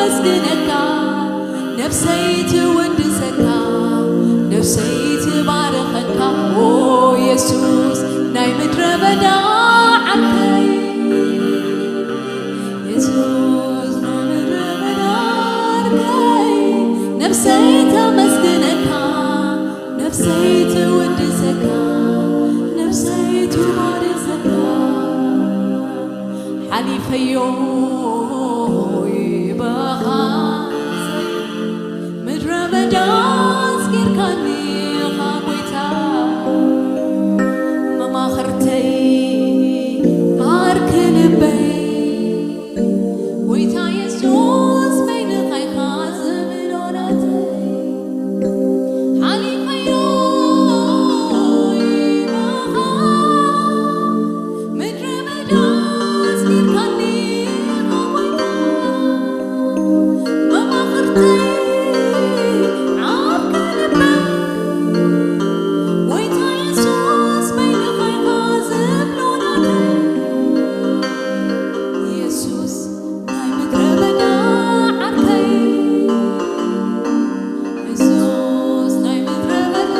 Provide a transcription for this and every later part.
ተመስግነካ፣ ነፍሰይ ትውድሰካ፣ ነፍሰይ ትባርኸካ። ኦ የሱስ ናይ ምድረ በዳ ዓርከይ፣ የሱስ ናይ ምድረ በዳ ዓርከይ፣ ነፍሰይ ተመስግነካ፣ ነፍሰይ ትውድሰካ፣ ነፍሰይ ትባርኸካ። ሓሊፈዮ ብኻ ምድረ በዳ ኣስጊርካኒ ኢኻ ጎይታ፣ መማኽርተይ ዓርኪ ልበይ፣ ጎይታ የሱስ በይንኻ ኢኻ ዝብሎ ናተይ። ሓሊፈዮ ኢኻ ምድረ በዳ ኣስጊርካኒ ኢኻ ጎይታ፣ መማኽርተይ ዓርኪ ልበይ፣ ጎይታ የሱስ በይንኻ ኢኻ ዝብሎ ናተይ። የሱስ ናይ ምድረ በዳ ዓርከይ፣ የሱስ ናይ ምድረ በዳ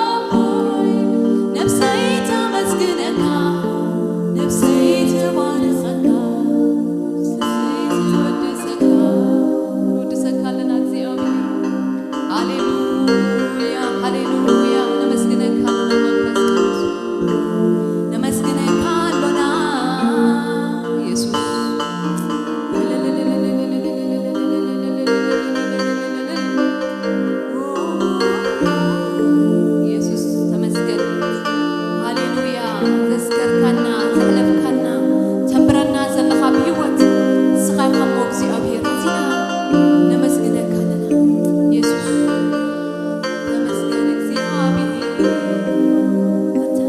ዓርከይ፣ ነፍሰይ ተመስግነካ፣ ነፍሰይ ትባርኸካ፣ ነፍሰይ ትወድሰካ። ንወድሰካ ኣለና እግዚኣብሔር። ሃሌሉያ፣ ሃሌሉያ። ነመስግነካ ኣለና መንፈስ ቅዱስ። ነመስግነካ ኣሎና የሱስ። የሱስ ተመስገን። ሃሌሉያ። ዘስገርካና፣ ዘሕለፍካና፣ ተንብረና ዘለኻ ብህይወት ንስኻ ኢኻ እሞ እግዚኣብሔር። እዚና ነመስግነካ ኣለና የሱስ። ተመስገን እግዚኣብሔር፣ ኣታ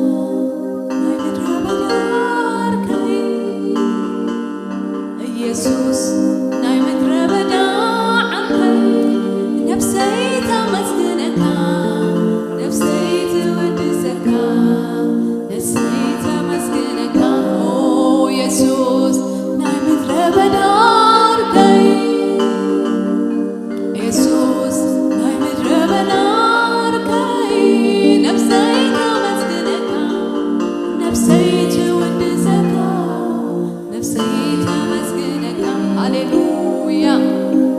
ናይ ምድረ በዳ ዓርከይ፣ የሱስ ናይ ምድረ በዳ ዓርከይ፣ ነፍሰይ ተመስግነካ፣ ነፍሰይ ትውድሰካ፣ ነፍሰይ ተመስግነካ። ኦ የሱስ ናይ ምድረ በዳ ዓርከይ፣ የሱስ ናይ ምድረ በዳ ዓርከይ፣ ነፍሰይ ተመስግነካ፣ ነፍሰይ ትውድሰካ፣ ነፍሰይ ተመስግነካ። ሃሌሉያ፣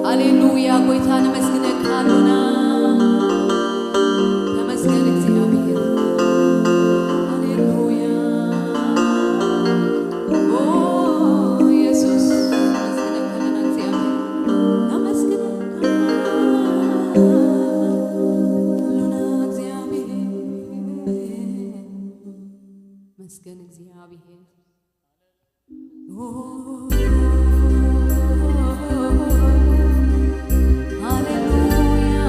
ሃሌሉያ። ጎይታ ነመስግነካ ኣሎና። ተመስገን እግዚኣብሔር። ሃሌሉያ። ኦ የሱስ፣ ነመስግነካ ኣለና እግዚኣብሔር። ነመስግነካ ኣሎና እግዚኣብሔር። መስገን እግዚኣብሔር። ኦ፣ ሃሌሉያ።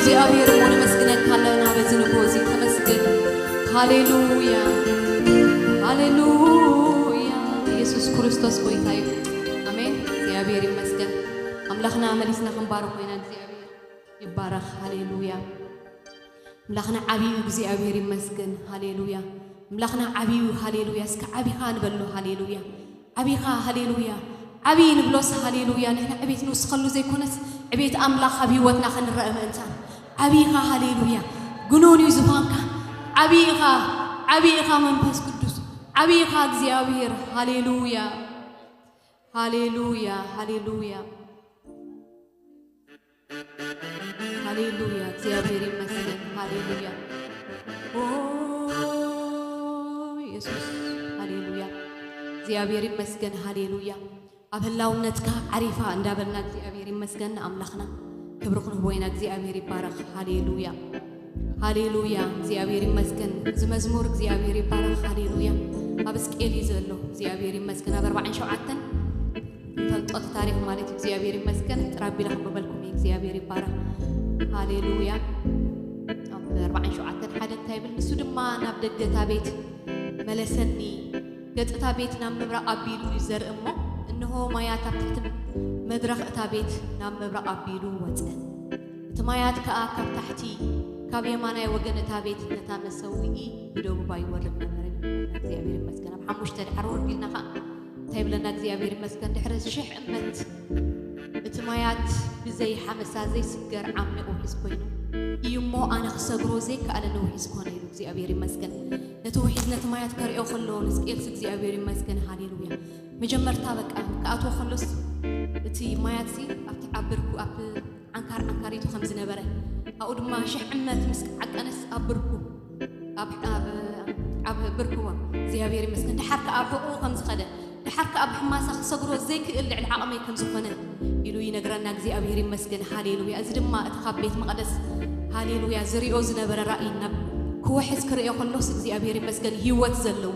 እግዚኣብሔር እሞ ነመስግነካ ኣለና በዚ ንግሆ እዚ። ተመስገን። ሃሌሉያ፣ ሃሌሉያ። ኢየሱስ ክርስቶስ ጎይታ እዩ። ኣሜን። እግዚኣብሔር ይመስገን። ኣምላኽና መሊስና ክንባርኾ ኢና። እግዚኣብሔር ይባረኽ። ሃሌሉያ። ኣምላኽና ዓብዪ እዩ። እግዚኣብሔር ይመስገን። ሃሌሉያ። ኣምላኽና ዓብዪ እዩ። ሃሌሉያ። እስከ ዓቢኻ ንበሎ። ሃሌሉያ። ዓቢኻ። ሃሌሉያ። ዓብዪ ንብሎስ። ሃሌሉያ። ንሕና ዕቤት ንውስኸሉ ዘይኮነስ ዕቤት ኣምላኽ ኣብ ህይወትና ክንረአ ምእንታን። ዓቢኻ። ሃሌሉያ። ግኑን እዩ ዝፋንካ። ዓቢኻ። ዓቢኻ መንፈስ ቅዱስ። ዓቢኻ እግዚኣብሔር። ሃሌሉያ። ሃሌሉያ። ሃሌሉያ። ሃሌሉያ። እግዚኣብሔር ይመስገን። ሃሌሉያ። ኦ ኢየሱስ። ሃሌሉያ። እግዚኣብሔር ይመስገን። ሃሌሉያ። ኣብ ህላውነትካ ዓሪፋ እንዳበልና እግዚኣብሔር ይመስገን ንኣምላኽና ክብሪ ክንህቦ ኢና። እግዚኣብሔር ይባረኽ። ሃሌሉያ። ሃሌሉያ። እግዚኣብሔር ይመስገን። እዚ መዝሙር እግዚኣብሔር ይባረኽ። ሃሌሉያ። ኣብ እስቅኤል እዩ ዘሎ። እግዚኣብሔር ይመስገን። ኣብ ኣርባዓን ሸውዓተን ንፈልጦ እቲ ታሪኽ ማለት እዩ። እግዚኣብሔር ይመስገን። ጥራቢላ ክበበልኩም እየ። እግዚኣብሔር ይባረኽ። ሃሌሉያ። ኣብ ኣርባዓን ሸውዓተን ሓደ እንታይ ይብል? ንሱ ድማ ናብ ደገ እታ ቤት መለሰኒ። ገጽ እታ ቤት ናብ ምብራቕ ኣቢሉ እዩ ዘርኢ እሞ፣ እንሆ ማያት ኣብ ትሕቲ መድረኽ እታ ቤት ናብ ምብራቕ ኣቢሉ ወጸ። እቲ ማያት ከኣ ካብ ታሕቲ ካብ የማናይ ወገን እታ ቤት ነታ መሰውኢ ብደቡባ ይወርድ ነበረ። እግዚኣብሔር ይመስገን። ኣብ ሓሙሽተ ድሓር ወርድ ኢልና ኸዓ እንታይ ይብለና እግዚኣብሔር ይመስገን? ድሕሪ ሽሕ እመት እቲ ማያት ብዘይ ሓመሳ ዘይስገር ዓሚቕ ውሒዝ ኮይኑ እዩ እሞ፣ ኣነ ክሰግሮ ዘይከኣለኒ ውሒዝ ኮነ ኢሉ። እግዚኣብሔር ይመስገን። ነቲ ውሒዝ ነቲ ማያት ከርእዮ ከሎ ንስቅኤልስ እግዚኣብሔር ይመስገን። ሃሌሉያ። መጀመርታ በቃ ክኣትዎ ከሎስ እቲ ማያትሲ ኣብቲ ኣብ ብርኩ ኣብ ዓንካር ዓንካሪቱ ከም ዝነበረ፣ ኣብኡ ድማ ሽሕ ዕመት ምስ ዓቀነስ ኣብ ብርኩ ኣብ ኣብ ኣብ ብርክዎ እግዚኣብሔር ይመስገን። ድሓር ከኣ ኣብ ሕቑኡ ከም ዝኸደ፣ ድሓር ከኣ ኣብ ሕማሳ ክሰግሮ ዘይክእል ልዕሊ ዓቕመይ ከም ዝኾነ ኢሉ ይነግረና። እግዚኣብሔር ይመስገን። ሃሌሉያ። እዚ ድማ እቲ ካብ ቤት መቕደስ ሃሌሉያ ዝሪኦ ዝነበረ ራእይ ናብ ክውሕዝ ክርእዮ ከሎስ እግዚኣብሔር ይመስገን። ህይወት ዘለዎ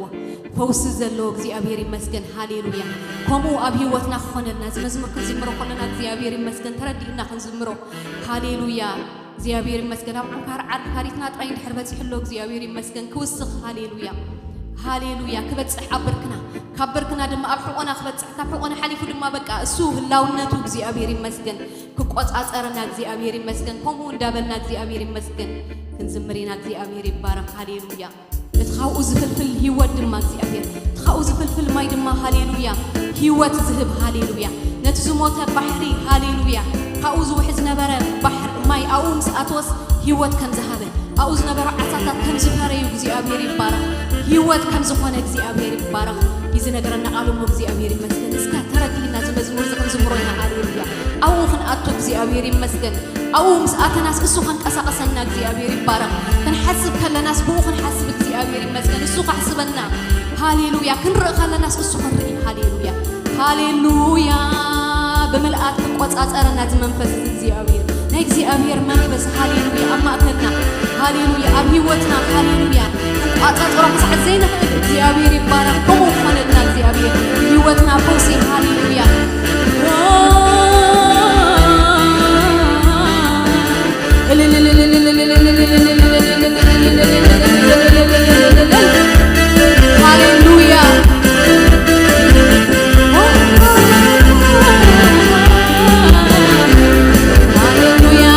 ፈውሲ ዘለዎ እግዚኣብሔር ይመስገን። ሃሌሉያ። ከምኡ ኣብ ህይወትና ክኾነልና እዚ መዝሙር ክንዝምሮ ከለና እግዚኣብሔር ይመስገን ተረዲእና ክንዝምሮ። ሃሌሉያ። እግዚኣብሔር ይመስገን። ኣብ ዓንካር ዓንካሪትና ጥራይ እንድሕር በፂሑ ኣሎ እግዚኣብሔር ይመስገን። ክውስኽ። ሃሌሉያ። ሃሌሉያ። ክበፅሕ ኣብ ብርክና፣ ካብ ብርክና ድማ ኣብ ሕቆና ክበፅሕ፣ ካብ ሕቆና ሓሊፉ ድማ በቃ እሱ ህላውነቱ እግዚኣብሔር ይመስገን ክቆፃፀረና እግዚኣብሔር ይመስገን። ከምኡ እንዳበልና እግዚኣብሔር ይመስገን ክንዝምር ኢና። እግዚኣብሔር ይባረኽ። ሃሌሉያ። እቲ ካብኡ ዝፍልፍል ህይወት ድማ እግዚኣብሔር፣ እቲ ካብኡ ዝፍልፍል ማይ ድማ ሃሌሉያ ህይወት ዝህብ። ሃሌሉያ። ነቲ ዝሞተ ባሕሪ ሃሌሉያ ካብኡ ዝውሕዝ ነበረ ባሕሪ ማይ ኣብኡ ምስ ኣተወስ ህይወት ከም ዝሃበ ኣብኡ ዝነበሩ ዓሳታት ከም ዝፈረዩ እግዚኣብሔር ይባረኽ። ህይወት ከም ዝኾነ እግዚኣብሔር ይባረኽ። እዩ ዝነግረና ቃሉ እሞ እግዚኣብሔር ይመስገን። እስከ ተረዲእና እዚ መዝሙር እዚ ክንዝምሮ ኢና። ሃሌሉያ። ኣብኡ ክንኣቱ እግዚኣብሔር ይመስገን። ኣብኡ ምስ ኣተናስ እሱ ከንቀሳቐሰና እግዚኣብሔር ይባረኽ። ክንሓስብ ከለናስ ብኡ ክንሓስብ እግዚኣብሔር ይመስገን። እሱ ከሕስበና። ሃሌሉያ። ክንርኢ ከለናስ እሱ ክንርኢ። ሃሌሉያ። ሃሌሉያ። ብምልኣት ክቆጻጸረና እዚ መንፈስ እዚ እግዚኣብሔር። ናይ እግዚኣብሔር መንፈስ ሃሌሉያ ኣብ ማእከልና። ሃሌሉያ ኣብ ህይወትና። ሃሌሉያ። ክንቋጻጸሮ ክሳዕ ዘይንኽእል እግዚኣብሔር ይባረኽ። ከምኡ ክኾነልና እግዚኣብሔር ህይወትና ፈውሲ። ሃሌሉያ። ሃሌሉያ። ሃሌሉያ።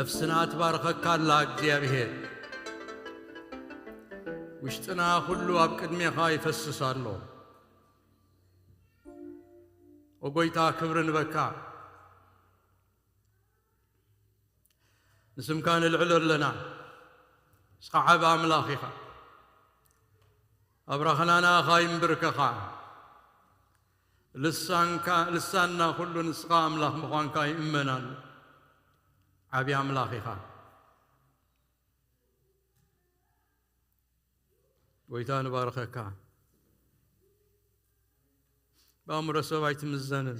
ነፍስና ትባርኸካ ኣላ እግዚኣብሔር። ውሽጥና ኩሉ ኣብ ቅድሜኻ ይፈስስ ኣሎ። ኦ ጎይታ ክብሪ ንበካ። ንስምካ ንልዕሎ ኣለና። ንስኻ ዓቢ ኣምላኽ ኢኻ። ኣብራኽና ንኣኻ ይንብርከኻ። ልሳንካ፣ ልሳንና ኩሉ ንስኻ ኣምላኽ ምዃንካ ይእመን ኣሎ። ዓቢ ኣምላኽ ኢኻ። ጎይታ ንባርኸካ። ብኣእምሮ ሰብ ኣይትምዘንን፣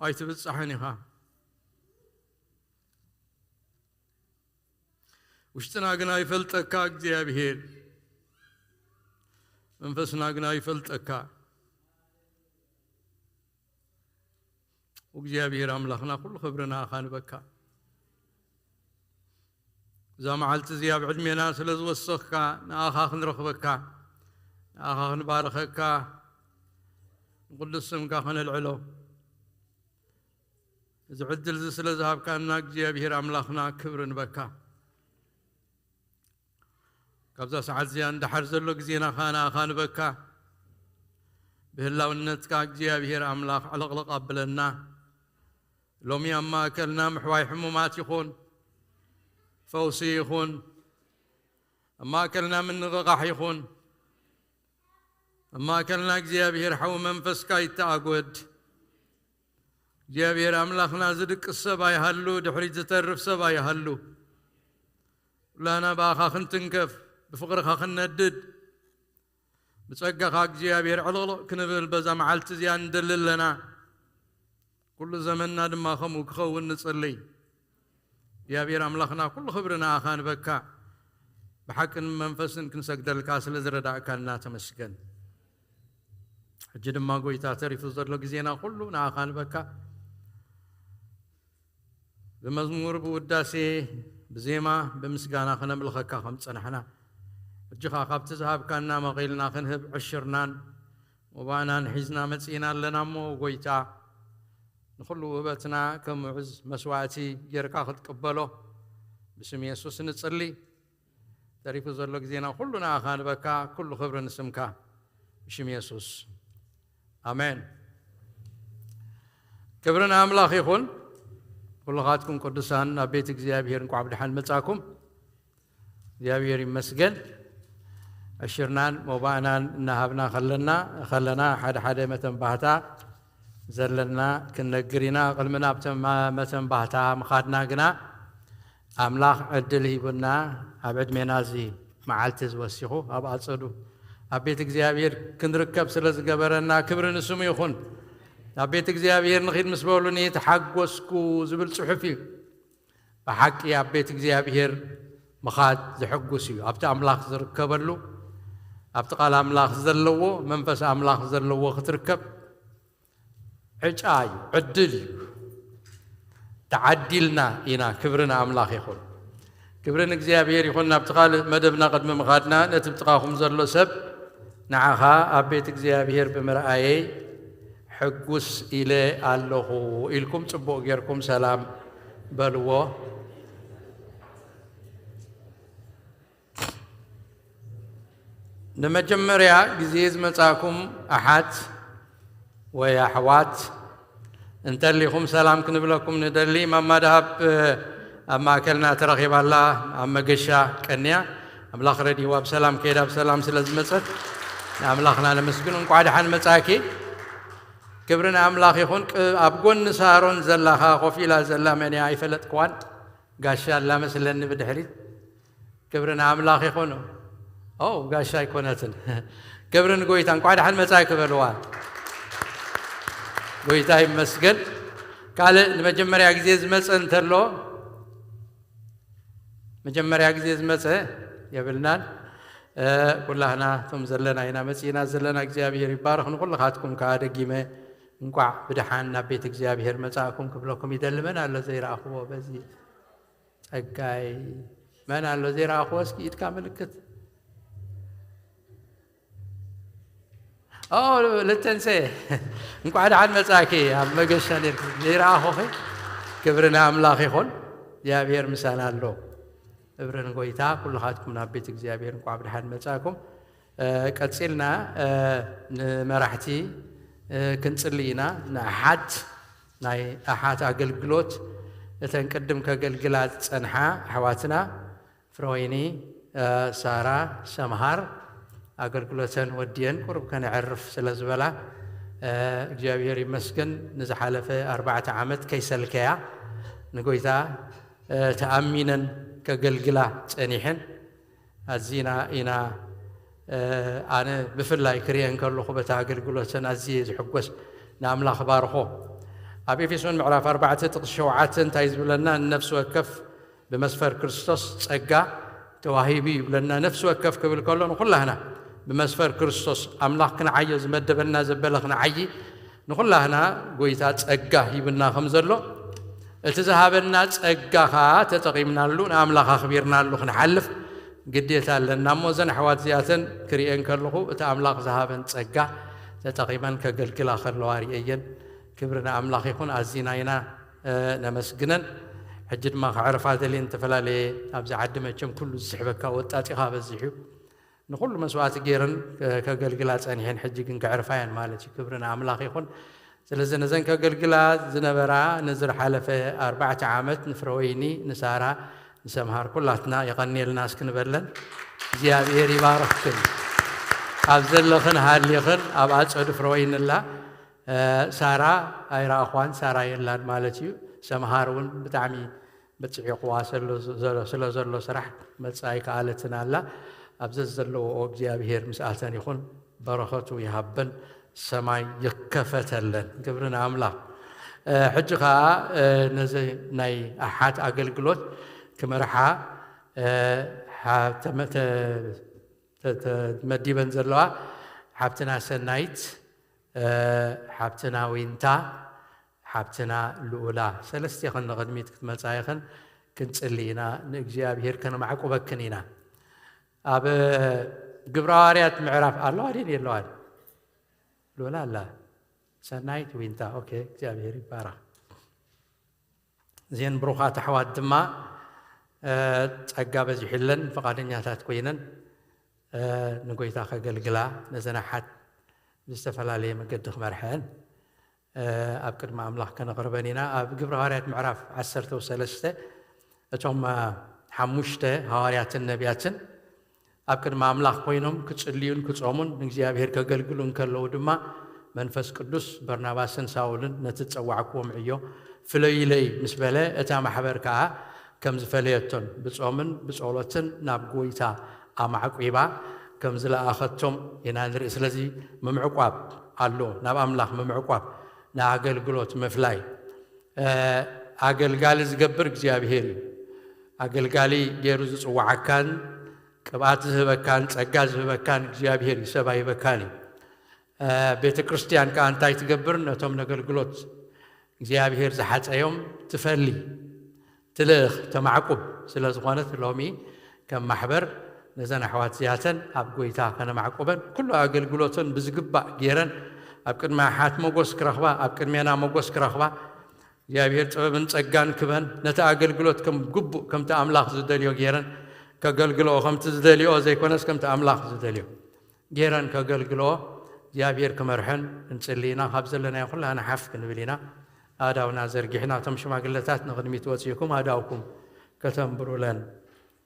ኣይትብጻሕን ኢኻ። ውሽጥና ግና ይፈልጠካ እግዚኣብሔር፣ መንፈስና ግና ይፈልጠካ። እግዚኣብሔር ኣምላኽና ኩሉ ክብሪ ንኣኻ ንበካ። እዛ መዓልቲ እዚኣ ኣብ ዕድሜና ስለ ዝወሰኽካ ንኣኻ ክንረኽበካ፣ ንኣኻ ክንባርኸካ፣ ንቕዱስ ስምካ ከነልዕሎ እዚ ዕድል እዚ ስለ ዝሃብካና እግዚኣብሔር ኣምላኽና ክብሪ ንበካ። ካብዛ ሰዓት እዚኣ ንደሓር ዘሎ ግዜና ኸኣ ንኣኻ ንበካ። ብህላውነትካ እግዚኣብሔር ኣምላኽ ዕልቕልቕ ኣብለና። ሎሚ ኣብ ማእከልና ምሕዋይ ሕሙማት ይኹን፣ ፈውሲ ይኹን፣ ኣብ ማእከልና ምንቕቓሕ ይኹን። ኣብ ማእከልና እግዚኣብሔር ሓው መንፈስካ ይተኣጎድ። እግዚኣብሔር ኣምላኽና ዝድቅስ ሰብ ኣይሃሉ፣ ድሕሪት ዝተርፍ ሰብ ኣይሃሉ። ኩላና ብኣኻ ክንትንከፍ፣ ብፍቕርኻ ክንነድድ፣ ብጸጋኻ እግዚኣብሔር ዕልቕልቕ ክንብል በዛ መዓልቲ እዚኣ ንደሊ ኣለና። ኩሉ ዘመንና ድማ ከምኡ ክኸውን ንጽልይ። እግዚኣብሔር ኣምላኽና ኩሉ ክብሪ ንኣኻ ንበካ። ብሓቅን መንፈስን ክንሰግደልካ ስለ ዝረዳእካና ተመስገን። ሕጂ ድማ ጎይታ ተሪፉ ዘሎ ግዜና ኩሉ ንኣኻ ንበካ። ብመዝሙር፣ ብውዳሴ፣ ብዜማ፣ ብምስጋና ከነምልኸካ ከም ዝጸናሕና፣ ሕጂ ኸኣ ካብቲ ዝሃብካና መቒልና ክንህብ ዕሽርናን መባእናን ሒዝና መጺእና ኣለና እሞ፣ ጎይታ፣ ንኹሉ ውህበትና ከም ውዕዝ መስዋእቲ ጌርካ ክትቅበሎ ብስም የሱስ ንጽሊ። ተሪፉ ዘሎ ግዜና ኩሉ ንኣኻ ንበካ፣ ኩሉ ክብሪ ንስምካ፣ ብሽም የሱስ፣ ኣሜን። ክብሪ ንኣምላኽ ይኹን። ኩልኻትኩም ቅዱሳን ናብ ቤት እግዚኣብሔር እንቋዕ ብደሓን መጻኩም። እግዚኣብሔር ይመስገን። ዕሽርናን መባእናን እናሃብና ከለና፣ ከለና ሓደ ሓደ መተንባህታ ዘለና ክንነግር ኢና። ቅድሚ ናብ ተማ-፣ መተንባህታ ምኻድና ግና፣ ኣምላኽ ዕድል ሂቡና፣ ኣብ ዕድሜና እዚ መዓልቲ እዚ ወሲኹ፣ ኣብ ኣጸዱ ኣብ ቤት እግዚኣብሔር ክንርከብ ስለ ዝገበረና ክብሪ ንስሙ ይኹን። ኣብ ቤት እግዚኣብሔር ንኺድ ምስ በሉኒ ተሓጎስኩ ዝብል ጽሑፍ እዩ። ብሓቂ ኣብ ቤት እግዚኣብሔር ምኻድ ዘሐጉስ እዩ። ኣብቲ ኣምላኽ ዝርከበሉ፣ ኣብቲ ቃል ኣምላኽ ዘለዎ፣ መንፈስ ኣምላኽ ዘለዎ ክትርከብ ዕጫ እዩ፣ ዕድል እዩ። ተዓዲልና ኢና። ክብሪ ንኣምላኽ ይኹን። ክብሪ ንእግዚኣብሔር ይኹን። ናብቲ ካልእ መደብና ቅድሚ ምኻድና፣ ነቲ ብጥቓኹም ዘሎ ሰብ፣ ንዓኻ ኣብ ቤት እግዚኣብሔር ብምርኣየይ ሕጉስ ኢለ ኣለኹ ኢልኩም ጽቡቕ ጌርኩም ሰላም በልዎ። ንመጀመርያ ግዜ ዝመጻእኩም ኣሓት ወይ ኣሕዋት እንተሊኹም ሰላም ክንብለኩም ንደሊ። ማማ ደሃብ ኣብ ማእከልና ተረኺባ ኣላ፣ ኣብ መገሻ ቀንያ። ኣምላኽ ረድይዋ ብሰላም ከይዳ ብሰላም ስለ ዝመጸት ንኣምላኽና ነመስግን። እንቋዕ ደሓን መጻእኪ። ክብሪ ንኣምላኽ ይኹን። ቅ-፣ ኣብ ጎኒ ሳሮን ዘላኻ ኮፍ ኢላ ዘላ መን እያ ኣይፈለጥክዋን። ጋሻ ኣላ መስለኒ ብድሕሪት። ክብሪ ንኣምላኽ ይኹን። ኦ፣ ጋሻ ኣይኮነትን። ክብሪ ንጎይታ። እንቋዕ ደሓን መጻእኪ በልዋ። ጎይታ ይመስገን። ካልእ ንመጀመርያ ግዜ ዝመጸ እንተሎ፣ መጀመርያ ግዜ ዝመጸ የብልናን። እ፣ ኩላህና እቶም ዘለና ኢና መጺእና ዘለና። እግዚኣብሔር ይባረኽ። ንኹልኻትኩም ከኣ ደጊመ እንቋዕ ብደሓን ናብ ቤት እግዚኣብሔር መጻእኩም ክብለኩም ይደሊ። መን ኣሎ ዘይረኣኽዎ በዚ ጸጋይ? መን ኣሎ ዘይረኣኽዎ? እስኪ ኢድካ ምልክት። ኦ፣ ልተንሰ፣ እንቋዕ ደሓን መጻእኪ። ኣብ መገሻ ነይርኪ፣ ዘይረኣኹኺ። ክብሪ ንኣምላኽ ይኹን። እግዚኣብሔር ምሳና ኣሎ። ክብሪ ንጎይታ። ኩልኻትኩም ናብ ቤት እግዚኣብሔር እንኳዕ ብድሓን መጻእኩም። እ፣ ቀጺልና፣ እ፣ ንመራሕቲ፣ እ፣ ክንጽሊ ኢና። ንኣሓት፣ ናይ ኣሓት ኣገልግሎት፣ እተን ቅድም ከገልግላ ዝጸንሓ ኣሕዋትና ፍረወይኒ፣ እ፣ ሳራ፣ ሰምሃር ኣገልግሎተን ወዲየን ቁሩብ ከነዕርፍ ስለ ዝበላ፣ እ፣ እግዚኣብሔር ይመስገን። ንዝሓለፈ ኣርባዕተ ዓመት ከይሰልከያ ንጎይታ፣ እ፣ ተኣሚነን ከገልግላ ጸኒሐን። ኣዚና ኢና፣ እ፣ ኣነ ብፍላይ ክርእየን ከለኹ በታ ኣገልግሎተን ኣዝየ ዝሕጎስ፣ ንኣምላኽ ባርኾ። ኣብ ኤፌሶን ምዕራፍ ኣርባዕተ ጥቕሲ ሸውዓተ እንታይ ዝብለና? ንነፍሲ ወከፍ ብመስፈር ክርስቶስ ጸጋ ተዋሂቡ ይብለና። ነፍሲ ወከፍ ክብል ከሎ ንኹላህና ብመስፈር ክርስቶስ ኣምላኽ ክንዓዮ ዝመደበልና ዘበለ ክንዓዪ ንኹላህና ጎይታ ጸጋ ሂብና ከም ዘሎ፣ እቲ ዝሃበና ጸጋ ኸኣ ተጠቒምናሉ ንኣምላኽ ኣኽቢርናሉ ክንሓልፍ ግዴታ ኣለና። እሞ እዘን ኣሕዋት እዚኣተን ክርእየን ከለኹ እቲ ኣምላኽ ዝሃበን ጸጋ ተጠቒመን ከገልግላ ከለዋ ርእየየን። ክብሪ ንኣምላኽ ይኹን። ኣዚና ኢና እ፣ ነመስግነን። ሕጂ ድማ ከዕርፋ ደልየን። ዝተፈላለየ ኣብዚ ዓዲ መቸም ኩሉ ዝስሕበካ ወጣጢኻ በዚሕ እዩ። ንኹሉ መስዋዕቲ ገይረን፣ እ፣ ከገልግላ ጸኒሐን፣ ሕጂ ግን ከዕርፋ እየን ማለት እዩ። ክብሪ ንኣምላኽ ይኹን። ስለዚ ነዘን ከገልግላ ዝነበራ ነዚ ዝሓለፈ ኣርባዕተ ዓመት ንፍረወይኒ፣ ንሳራ፣ ንሰምሃር ኩላትና የቐንየልና እስኪ ንበለን። እግዚኣብሔር ይባርኽክን። ኣብ ዘለኽን ሃሊኽን ኣብ ኣጸዱ ፍረወይኒ ኣላ። እ፣ ሳራ ኣይረኣኽዋን፣ ሳራ የላን ማለት እዩ። ሰምሃር እውን ብጣዕሚ በጽዒቕዋ ዘሎ፣ ዘሎ፣ ስለ ዘሎ ስራሕ መጻ ኣይከኣለትን ኣላ። ኣብ ዘዘለዎኦ እግዚኣብሔር ምስኣተን ይኹን፣ በረኸቱ ይሃበን፣ ሰማይ ይከፈተለን። ክብሪ ንኣምላኽ። እ፣ ሕጂ ኸኣ፣ እ፣ ነዚ ናይ ኣሓት ኣገልግሎት ክመርሓ፣ እ፣ ሓ-፣ ተመ-፣ ተ-፣ ተ-፣ ተመዲበን ዘለዋ ሓብትና ሰናይት፣ እ፣ ሓብትና ዊንታ፣ ሓብትና ልኡላ፣ ሰለስቴኽን ንቕድሚት ክትመጻ ኢኽን። ክንጽሊ ኢና፣ ንእግዚኣብሔር ከነማዕቁበክን ኢና። ኣብ ግብረ ሃዋርያት ምዕራፍ ኣለዋ ድየን የለዋን? ልኡላ ኣላ። ሰናይት፣ ዊንታ፣ ኦኬ፣ እግዚኣብሔር ይባረኽ። እዘን ብሩኻት ኣሕዋት ድማ፣ እ፣ ጸጋ በዚሑለን፣ ፍቓደኛታት ኮይነን፣ እ፣ ንጎይታ ከገልግላ፣ ነዘን ኣሓት ብዝተፈላለየ መገዲ ክመርሐን፣ እ፣ ኣብ ቅድሚ ኣምላኽ ከነቕርበን ኢና። ኣብ ግብረ ሃዋርያት ምዕራፍ ዓሰርተ ወሰለስተ፣ እቶም፣ እ፣ ሓሙሽተ ሃዋርያትን ነቢያትን ኣብ ቅድሚ ኣምላኽ ኮይኖም ክጽልዩን ክጾሙን ንእግዚኣብሔር ከገልግሉ እንከለዉ ድማ፣ መንፈስ ቅዱስ በርናባስን ሳውልን ነቲ ዝጸዋዕክዎም ዕዮ ፍለዩለይ ምስ በለ፣ እታ ማሕበር ከኣ ከም ዝፈለየቶን ብጾምን ብጸሎትን ናብ ጐይታ ኣማዕቂባ ከም ዝለኣኸቶም ኢና ንርኢ። ስለዚ ምምዕቋብ ኣሎ፣ ናብ ኣምላኽ ምምዕቋብ፣ ንኣገልግሎት ምፍላይ። እ፣ ኣገልጋሊ ዝገብር እግዚኣብሔር እዩ። ኣገልጋሊ ገይሩ ዝጽውዓካን ቅብኣት ዝህበካን ጸጋ ዝህበካን እግዚኣብሔር እዩ፣ ሰብ ኣይህበካን እዩ። እ፣ ቤተ ክርስቲያን ከኣ እንታይ ትገብር? ነቶም ነገልግሎት እግዚኣብሔር ዝሓጸዮም ትፈሊ፣ ትልእኽ፣ ተማዕቁብ ስለ ዝኾነት፣ ሎሚ ከም ማሕበር ነዘን ኣሕዋት እዚኣተን ኣብ ጐይታ ከነማዕቁበን፣ ኩሉ ኣገልግሎተን ብዝግባእ ገይረን ኣብ ቅድሚ ኣሓት ሞጎስ ክረኽባ፣ ኣብ ቅድሜና ሞጎስ ክረኽባ፣ እግዚኣብሔር ጥበብን ጸጋን ክበን፣ ነቲ ኣገልግሎት ከም ግቡእ፣ ከምቲ ኣምላኽ ዝደልዮ ገይረን ከገልግልኦ፣ ከምቲ ዝደልዮ ዘይኮነስ ከምቲ ኣምላኽ ዝደልዮ ገይረን ከገልግልኦ እግዚኣብሔር ክመርሐን ክንጽሊ ኢና። ካብ ዘለናዮ ኩላህና ሓፍ ክንብል ኢና። ኣእዳውና ዘርጊሕና፣ እቶም ሽማግለታት ንቕድሚት ወጺእኩም ኣእዳውኩም ከተንብሩለን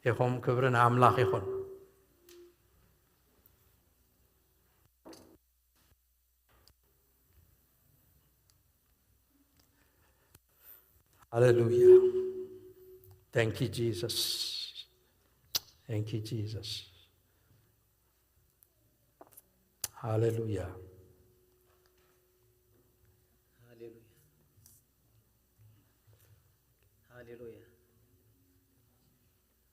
ኢኹም። ክብሪ ንኣምላኽ ይኹን። ሃሌሉያ። Thank you, Jesus. Thank you, Jesus. ሃሌሉያ። ሃሌሉያ። ሃሌሉያ።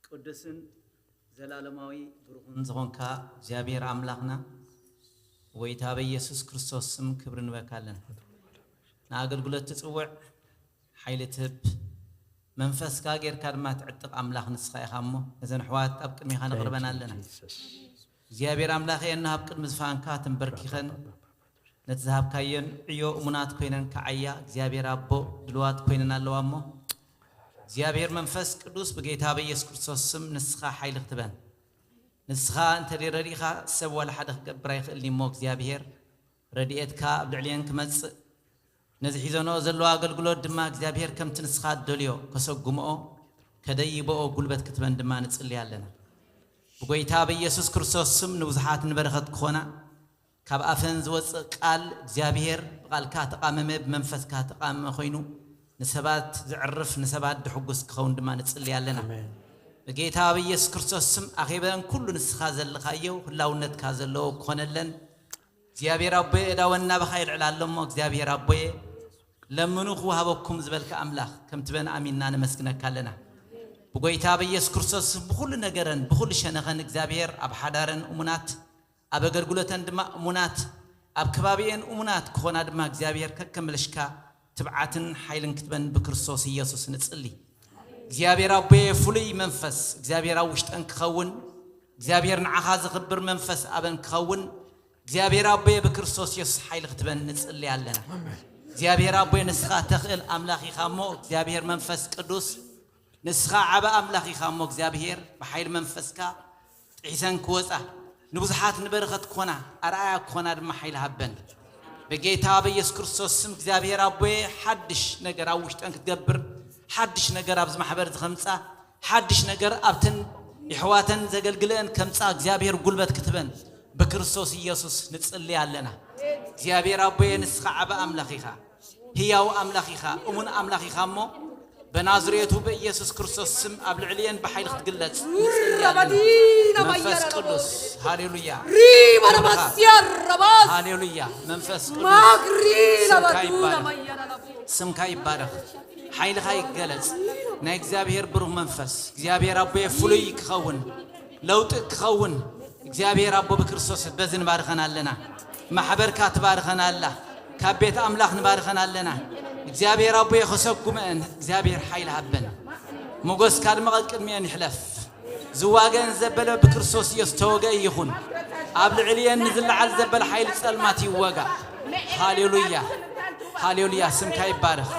ቅዱስን ዘላለማዊ ብሩኽን ዝኾንካ እግዚኣብሔር ኣምላኽና፣ ጎይታ በኢየሱስ ክርስቶስ ስም ክብሪ ንበካ ኣለና። ንኣገልግሎት ትጽውዕ፣ ሓይሊ ትህብ፣ መንፈስካ ጌርካ ድማ ትዕጥቕ ኣምላኽ ንስኻ ኢኻ እሞ፣ ነዘን ኣሕዋት ኣብ ቅድሜኻ ነቕርበን ኣለና። Jesus። እግዚኣብሔር ኣምላኸ፣ እንሆ ኣብ ቅድሚ ዝፋንካ ተንበርኪኸን ነቲ ዝሃብካየን ዕዮ እሙናት ኮይነን ክዓያ እግዚኣብሔር ኣቦ ድልዋት ኮይነን ኣለዋ እሞ፣ እግዚኣብሔር መንፈስ ቅዱስ ብጌታ በኢየሱስ ክርስቶስ ስም ንስኻ ሓይሊ ክትበን። ንስኻ እንተ ረዲእኻ ሰብ ዋላ ሓደ ክገብር ኣይኽእልን እሞ እግዚኣብሔር ረድኤትካ ኣብ ልዕሊየን ክመጽእ ነዚ ሒዘንኦ ዘለዋ ኣገልግሎት ድማ እግዚኣብሔር ከምቲ ንስኻ እትደልዮ ከሰጉምኦ ከደይበኦ ጉልበት ክትበን ድማ ንጽሊ ኣለና። ብጎይታ በኢየሱስ ክርስቶስ ስም ንብዙሓት ንበረኸት ክኾና ካብ ኣፈን ዝወፅእ ቃል እግዚኣብሔር ብቃልካ ተቃመመ ብመንፈስካ ተቃመመ ኮይኑ ንሰባት ዘዕርፍ ንሰባት ድሕጉስ ክኸውን ድማ ንፅሊ ኣለና። ብጌታ በኢየሱስ ክርስቶስ ስም ኣኼበን ኩሉ ንስኻ ዘለኻዮ ህላውነትካ ዘለዎ ክኾነለን እግዚኣብሔር ኣቦየ እዳ ወናብኻ ይልዕል ኣሎ እሞ እግዚኣብሔር ኣቦየ ለምኑ ክወሃበኩም ዝበልካ ኣምላኽ ከምቲ በን ኣሚንና ነመስግነካ ኣለና። ብጎይታ በኢየሱስ ክርስቶስ ብኩሉ ነገረን ብኩሉ ሸነኸን እግዚኣብሔር ኣብ ሓዳረን እሙናት ኣብ ኣገልግሎተን ድማ እሙናት ኣብ ከባቢኤን እሙናት ክኾና ድማ እግዚኣብሔር ከከምልሽካ ትብዓትን ሓይልን ክትበን ብክርስቶስ ኢየሱስ ንጽሊ። እግዚኣብሔር ኣቦየ ፍሉይ መንፈስ እግዚኣብሔር ኣብ ውሽጠን ክኸውን እግዚኣብሔር ንዓኻ ዘኽብር መንፈስ ኣበን ክኸውን እግዚኣብሔር ኣቦየ ብክርስቶስ የሱስ ሓይሊ ክትበን ንጽሊ ኣለና። እግዚኣብሔር ኣቦየ ንስኻ ተኽእል ኣምላኽ ኢኻ እሞ እግዚኣብሔር መንፈስ ቅዱስ ንስኻ ዓበ ኣምላኽ ኢኻ እሞ እግዚኣብሔር ብሓይሊ መንፈስካ ጥሒሰን ክወፃ ንብዙሓት ንበረኸት ክኾና ኣርኣያ ክኾና ድማ ሓይሊ ሃበን። ብጌታ በኢየሱስ ክርስቶስ ስም እግዚኣብሔር ኣቦየ ሓድሽ ነገር ኣብ ውሽጠን ክትገብር ሓድሽ ነገር ኣብዚ ማሕበር ዝኸምፃ ሓድሽ ነገር ኣብተን የሕዋተን ዘገልግለአን ከምፃ እግዚኣብሔር ጉልበት ክትበን ብክርስቶስ ኢየሱስ ንፅሊ ኣለና። እግዚኣብሔር ኣቦየ ንስኻ ዓበ ኣምላኽ ኢኻ፣ ህያው ኣምላኽ ኢኻ፣ እሙን ኣምላኽ ኢኻ እሞ በናዝሬቱ በኢየሱስ ክርስቶስ ስም ኣብ ልዕሊየን ብሓይሊ ክትግለጽ ንጽሊ ኣለና። መንፈስ ቅዱስ ሃሌሉያ። ሃሌሉያ መንፈስ ቅዱስ ስምካ ይባረኽ። ስምካ ይባረኽ። ሓይልኻ ይገለጽ። ናይ እግዚኣብሔር ብሩህ መንፈስ እግዚኣብሔር ኣቦየ ፍሉይ ክኸውን ለውጢ ክኸውን እግዚኣብሔር ኣቦ ብክርስቶስ በዚ ንባርኸን ኣለና። ማሕበርካ ትባርኸን ኣላ። ካብ ቤት ኣምላኽ ንባርኸን ኣለና። እግዚኣብሔር ኣቦ የኸሰጉመን እግዚኣብሔር ሓይል ሃበን። ሞገስካ ድማ ቅድሚአን ይሕለፍ። ዝዋገን ዘበለ ብክርስቶስ ኢየሱስ ተወገ ይኹን። ኣብ ልዕሊየን ንዝለዓል ዘበለ ሓይሊ ጸልማት ይወጋ። ሃሌሉያ ሃሌሉያ ስምካ ይባረኽ።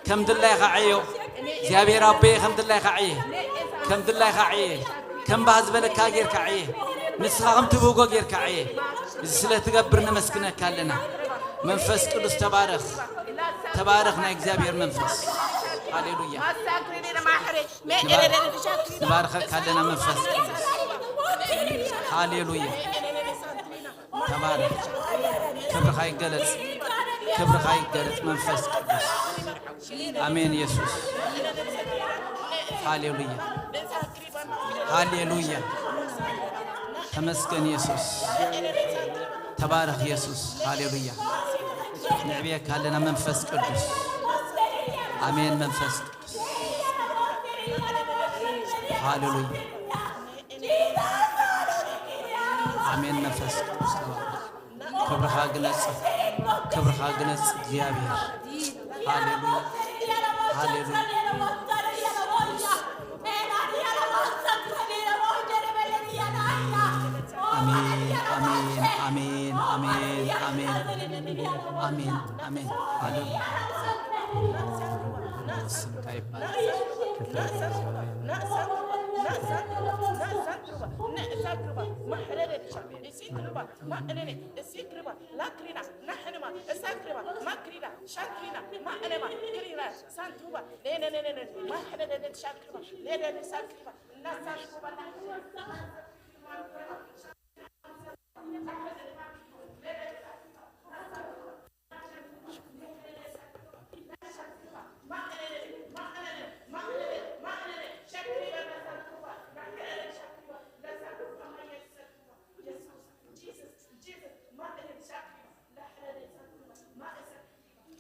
ከም ድላይኻ ዓዮ እግዚኣብሔር ኣቦየ ከም ድላይኻ ዓየ ከም ድላይኻ ዓየ ከም ባህ ዝበለካ ጌርካ ዓየ ንስኻ ከም ትብህጎ ጌርካ ዓየ እዚ ስለ ትገብር ነመስግነካ ኣለና። መንፈስ ቅዱስ ተባረኽ ተባረኽ ናይ እግዚኣብሔር መንፈስ ሃሌሉያ ንባርኸካ ኣለና መንፈስ ቅዱስ ሃሌሉያ ተባረኽ። ክብርኻ ይገለጽ፣ ክብርኻ ይገለጽ መንፈስ ቅዱስ። ኣሜን ኢየሱስ። ሃሌሉያ፣ ሃሌሉያ። ተመስገን ኢየሱስ። ተባረኽ ኢየሱስ። ሃሌሉያ። ንዕብየካ ኣለና መንፈስ ቅዱስ። ኣሜን መንፈስ ቅዱስ። ሃሌሉያ። ኣሜን መንፈስ ቅዱስ ተባረኽ። ክብርኻ ግለጽ፣ ክብርኻ ግለጽ እግዚኣብሔር። ሃሌሉያ፣ ሃሌሉያ። ኣሜን፣ ኣሜን፣ ኣሜን፣ ኣሜን፣ ኣሜን፣ ኣሜን፣ ኣሜን። ሃሌሉያ። ስምካ ይባረክ።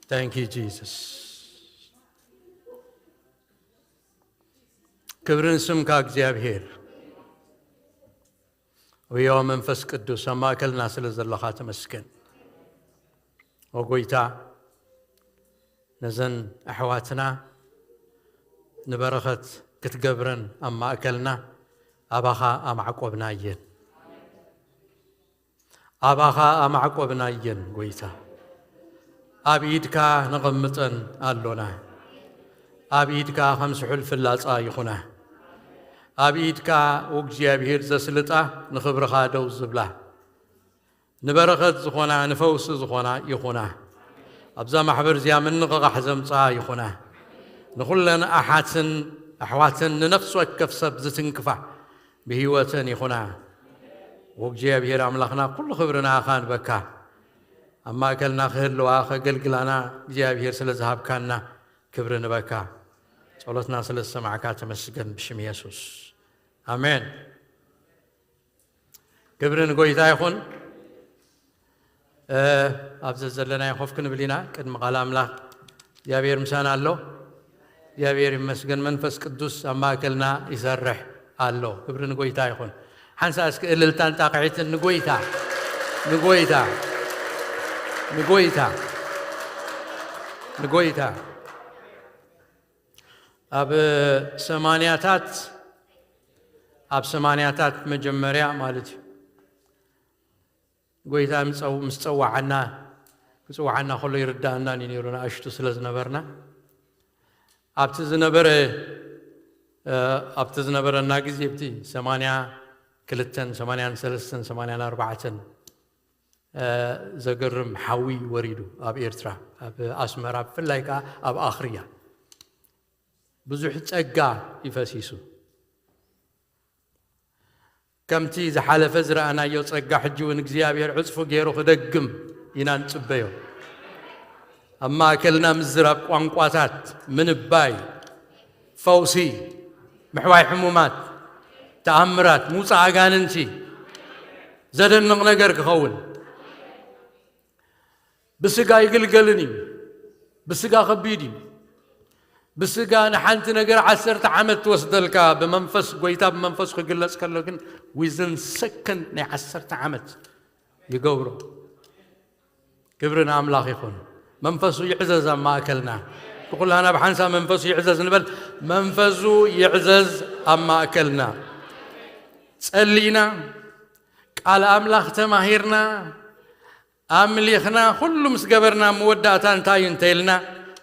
Thank you, Jesus. ክብርን ስምካ እግዚኣብሔር። ወዮ መንፈስ ቅዱስ ኣብ ማእከልና ስለ ዘለኻ ተመስገን። ኦ ጎይታ፣ ነዘን ኣሕዋትና ንበረኸት ክትገብረን ኣብ ማእከልና ኣባኻ ኣማዕቆብና እየን። ኣባኻ ኣማዕቆብና እየን ጎይታ። ኣብ ኢድካ ነቐምጠን ኣሎና። ኣብ ኢድካ ከም ስሑል ፍላጻ ይኹና። ኣብ ኢድካ እግዚኣብሔር ዘስልጣ፣ ንኽብርኻ ደው ዝብላ፣ ንበረኸት ዝኾና፣ ንፈውሲ ዝኾና ይኹና። ኣብዛ ማሕበር እዚኣ ምንቕቓሕ ዘምጽኣ ይኹና። ንኹለን ኣሓትን ኣሕዋትን ንነፍሲ ወከፍ ሰብ ዝትንክፋ ብህይወተን ይኹና። ወእግዚኣብሔር ኣምላኽና፣ ኩሉ ክብሪ ንኣኻ ንበካ። ኣብ ማእከልና ክህልዋ፣ ከገልግላና እግዚኣብሔር ስለ ዝሃብካና ክብሪ ንበካ። ጸሎትና ስለ ዝሰማዕካ ተመስገን፣ ብሽም የሱስ። ኣሜን። ክብሪ ንጎይታ ይኹን። እ፣ ኣብዚ ዘለናዮ ኮፍ ክንብል ኢና። ቅድሚ ቃል ኣምላኽ እግዚኣብሔር ምሳና ኣሎ። እግዚኣብሔር ይመስገን። መንፈስ ቅዱስ ኣብ ማእከልና ይሰርሕ ኣሎ። ክብሪ ንጎይታ ይኹን። ሓንሳ እስኪ እልልታን ጣቕዒትን ንጎይታ፣ ንጎይታ፣ ንጎይታ፣ ንጎይታ። ኣብ ሰማንያታት፣ ኣብ ሰማንያታት መጀመርያ ማለት እዩ። ጎይታ ምጸው-፣ ምስ ጸዋዓና፣ ክጽዋዓና ከሎ ይርዳእናን እዩ ነይሩ፣ ንኣሽቱ ስለ ዝነበርና። ኣብቲ ዝነበረ፣ እ፣ ኣብቲ ዝነበረና ግዜ፣ ኣብቲ ሰማንያ ክልተን፣ ሰማንያን ሰለስተን፣ ሰማንያን ኣርባዕተን፣ እ፣ ዘገርም ሓዊ ወሪዱ ኣብ ኤርትራ፣ ኣብ ኣስመራ፣ ብፍላይ ከኣ ኣብ ኣኽርያ። ብዙሕ ጸጋ ይፈሲሱ። ከምቲ ዝሓለፈ ዝረኣናዮ ጸጋ፣ ሕጂ እውን እግዚኣብሔር ዕጽፉ ገይሩ ክደግም ኢና ንጽበዮ። ኣብ ማእከልና ምዝራብ ቋንቋታት፣ ምንባይ፣ ፈውሲ፣ ምሕዋይ ሕሙማት፣ ተኣምራት፣ ምውጻእ ኣጋንንቲ፣ ዘደንቕ ነገር ክኸውን። ብስጋ ይግልገልን እዩ። ብስጋ ከቢድ እዩ። ብስጋ ንሓንቲ ነገር ዓሰርተ ዓመት ትወስደልካ፣ ብመንፈስ፣ ጎይታ ብመንፈስ ክግለጽ ከሎ ግን፣ ዊዝን ሰከንድ ናይ ዓሰርተ ዓመት ይገብሮ። ክብሪ ንኣምላኽ ይኹን። መንፈሱ ይዕዘዝ ኣብ ማእከልና። ብኩላና ብሓንሳብ መንፈሱ ይዕዘዝ ንበል። መንፈሱ ይዕዘዝ ኣብ ማእከልና። ጸሊና፣ ቃል ኣምላኽ ተማሂርና፣ ኣምሊኽና፣ ኩሉ ምስ ገበርና፣ መወዳእታ እንታይ እዩ እንተ ኢልና፣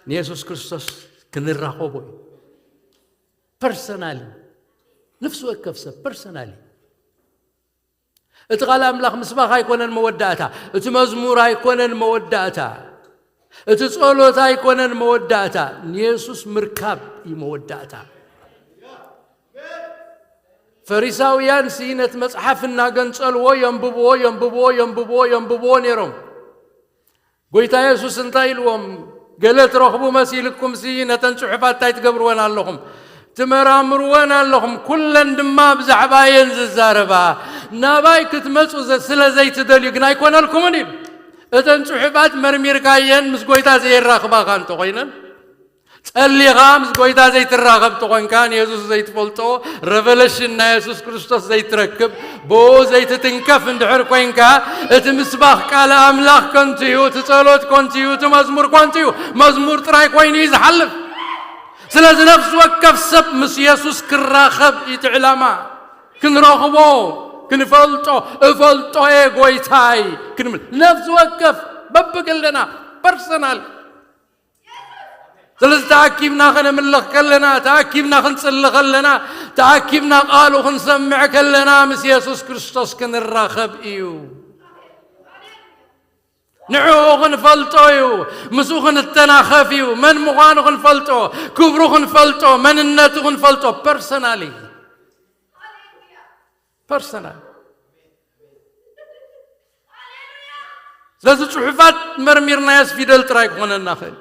ንየሱስ ክርስቶስ ክንራኸቦ እዩ። ፐርሰናሊ፣ ነፍሲ ወከፍ ሰብ ፐርሰናሊ። እቲ ቃል ኣምላኽ ምስባኽ ኣይኮነን መወዳእታ፣ እቲ መዝሙር ኣይኮነን መወዳእታ፣ እቲ ጸሎት ኣይኮነን መወዳእታ፣ ንየሱስ ምርካብ እዩ መወዳእታ። ፈሪሳውያንሲ ነቲ መጽሓፍ እናገንጸልዎ የንብብዎ፣ የንብብዎ፣ የንብብዎ፣ የንብብዎ ነይሮም። ጎይታ የሱስ እንታይ ኢልዎም? ገለ ትረኽቡ መሲልኩምሲ ነተን ጽሑፋት እንታይ ትገብርወን ኣለኹም? ትመራምርወን ኣለኹም። ኩለን ድማ ብዛዕባ እየን ዝዛረባ። ናባይ ክትመጹ ዘ-፣ ስለ ዘይትደልዩ ግን ኣይኮነልኩምን ኢሉ። እተን ጽሑፋት መርሚርካየን ምስ ጎይታ ዘየራኽባኻ እንተኾይነን፣ ጸሊኻ ምስ ጎይታ ዘይትራኸብ ተኾንካ፣ ንየሱስ ዘይትፈልጦ፣ ረቨለሽን ናይ የሱስ ክርስቶስ ዘይትረክብ፣ ብኡ ዘይትትንከፍ እንድሕር ኮይንካ፣ እቲ ምስባኽ ቃል ኣምላኽ ከንቱ እዩ፣ እቲ ጸሎት ከንቱ እዩ፣ እቲ መዝሙር ከንቱ እዩ። መዝሙር ጥራይ ኮይኑ እዩ ዝሓልፍ። ስለዚ ነፍሲ ወከፍ ሰብ ምስ የሱስ ክራኸብ እዩ እቲ ዕላማ። ክንረኽቦ፣ ክንፈልጦ፣ "እፈልጦ እየ ጎይታይ" ክንብል፣ ነፍሲ ወከፍ በብግልና፣ ፐርሰናል። ስለዚ ተኣኪብና ከነምልኽ ከለና፣ ተኣኪብና ክንጽሊ ከለና፣ ተኣኪብና ቃሉ ክንሰምዕ ከለና፣ ምስ የሱስ ክርስቶስ ክንራኸብ እዩ። ንዕኡ ክንፈልጦ እዩ፣ ምስኡ ክንተናኸፍ እዩ፣ መን ምዃኑ ክንፈልጦ፣ ክብሩ ክንፈልጦ፣ መንነቱ ክንፈልጦ፣ ፐርሰናሊ፣ ፐርሰናል። ስለዚ ጽሑፋት መርሚርናዮስ ፊደል ጥራይ ክኾነና ይኽእል።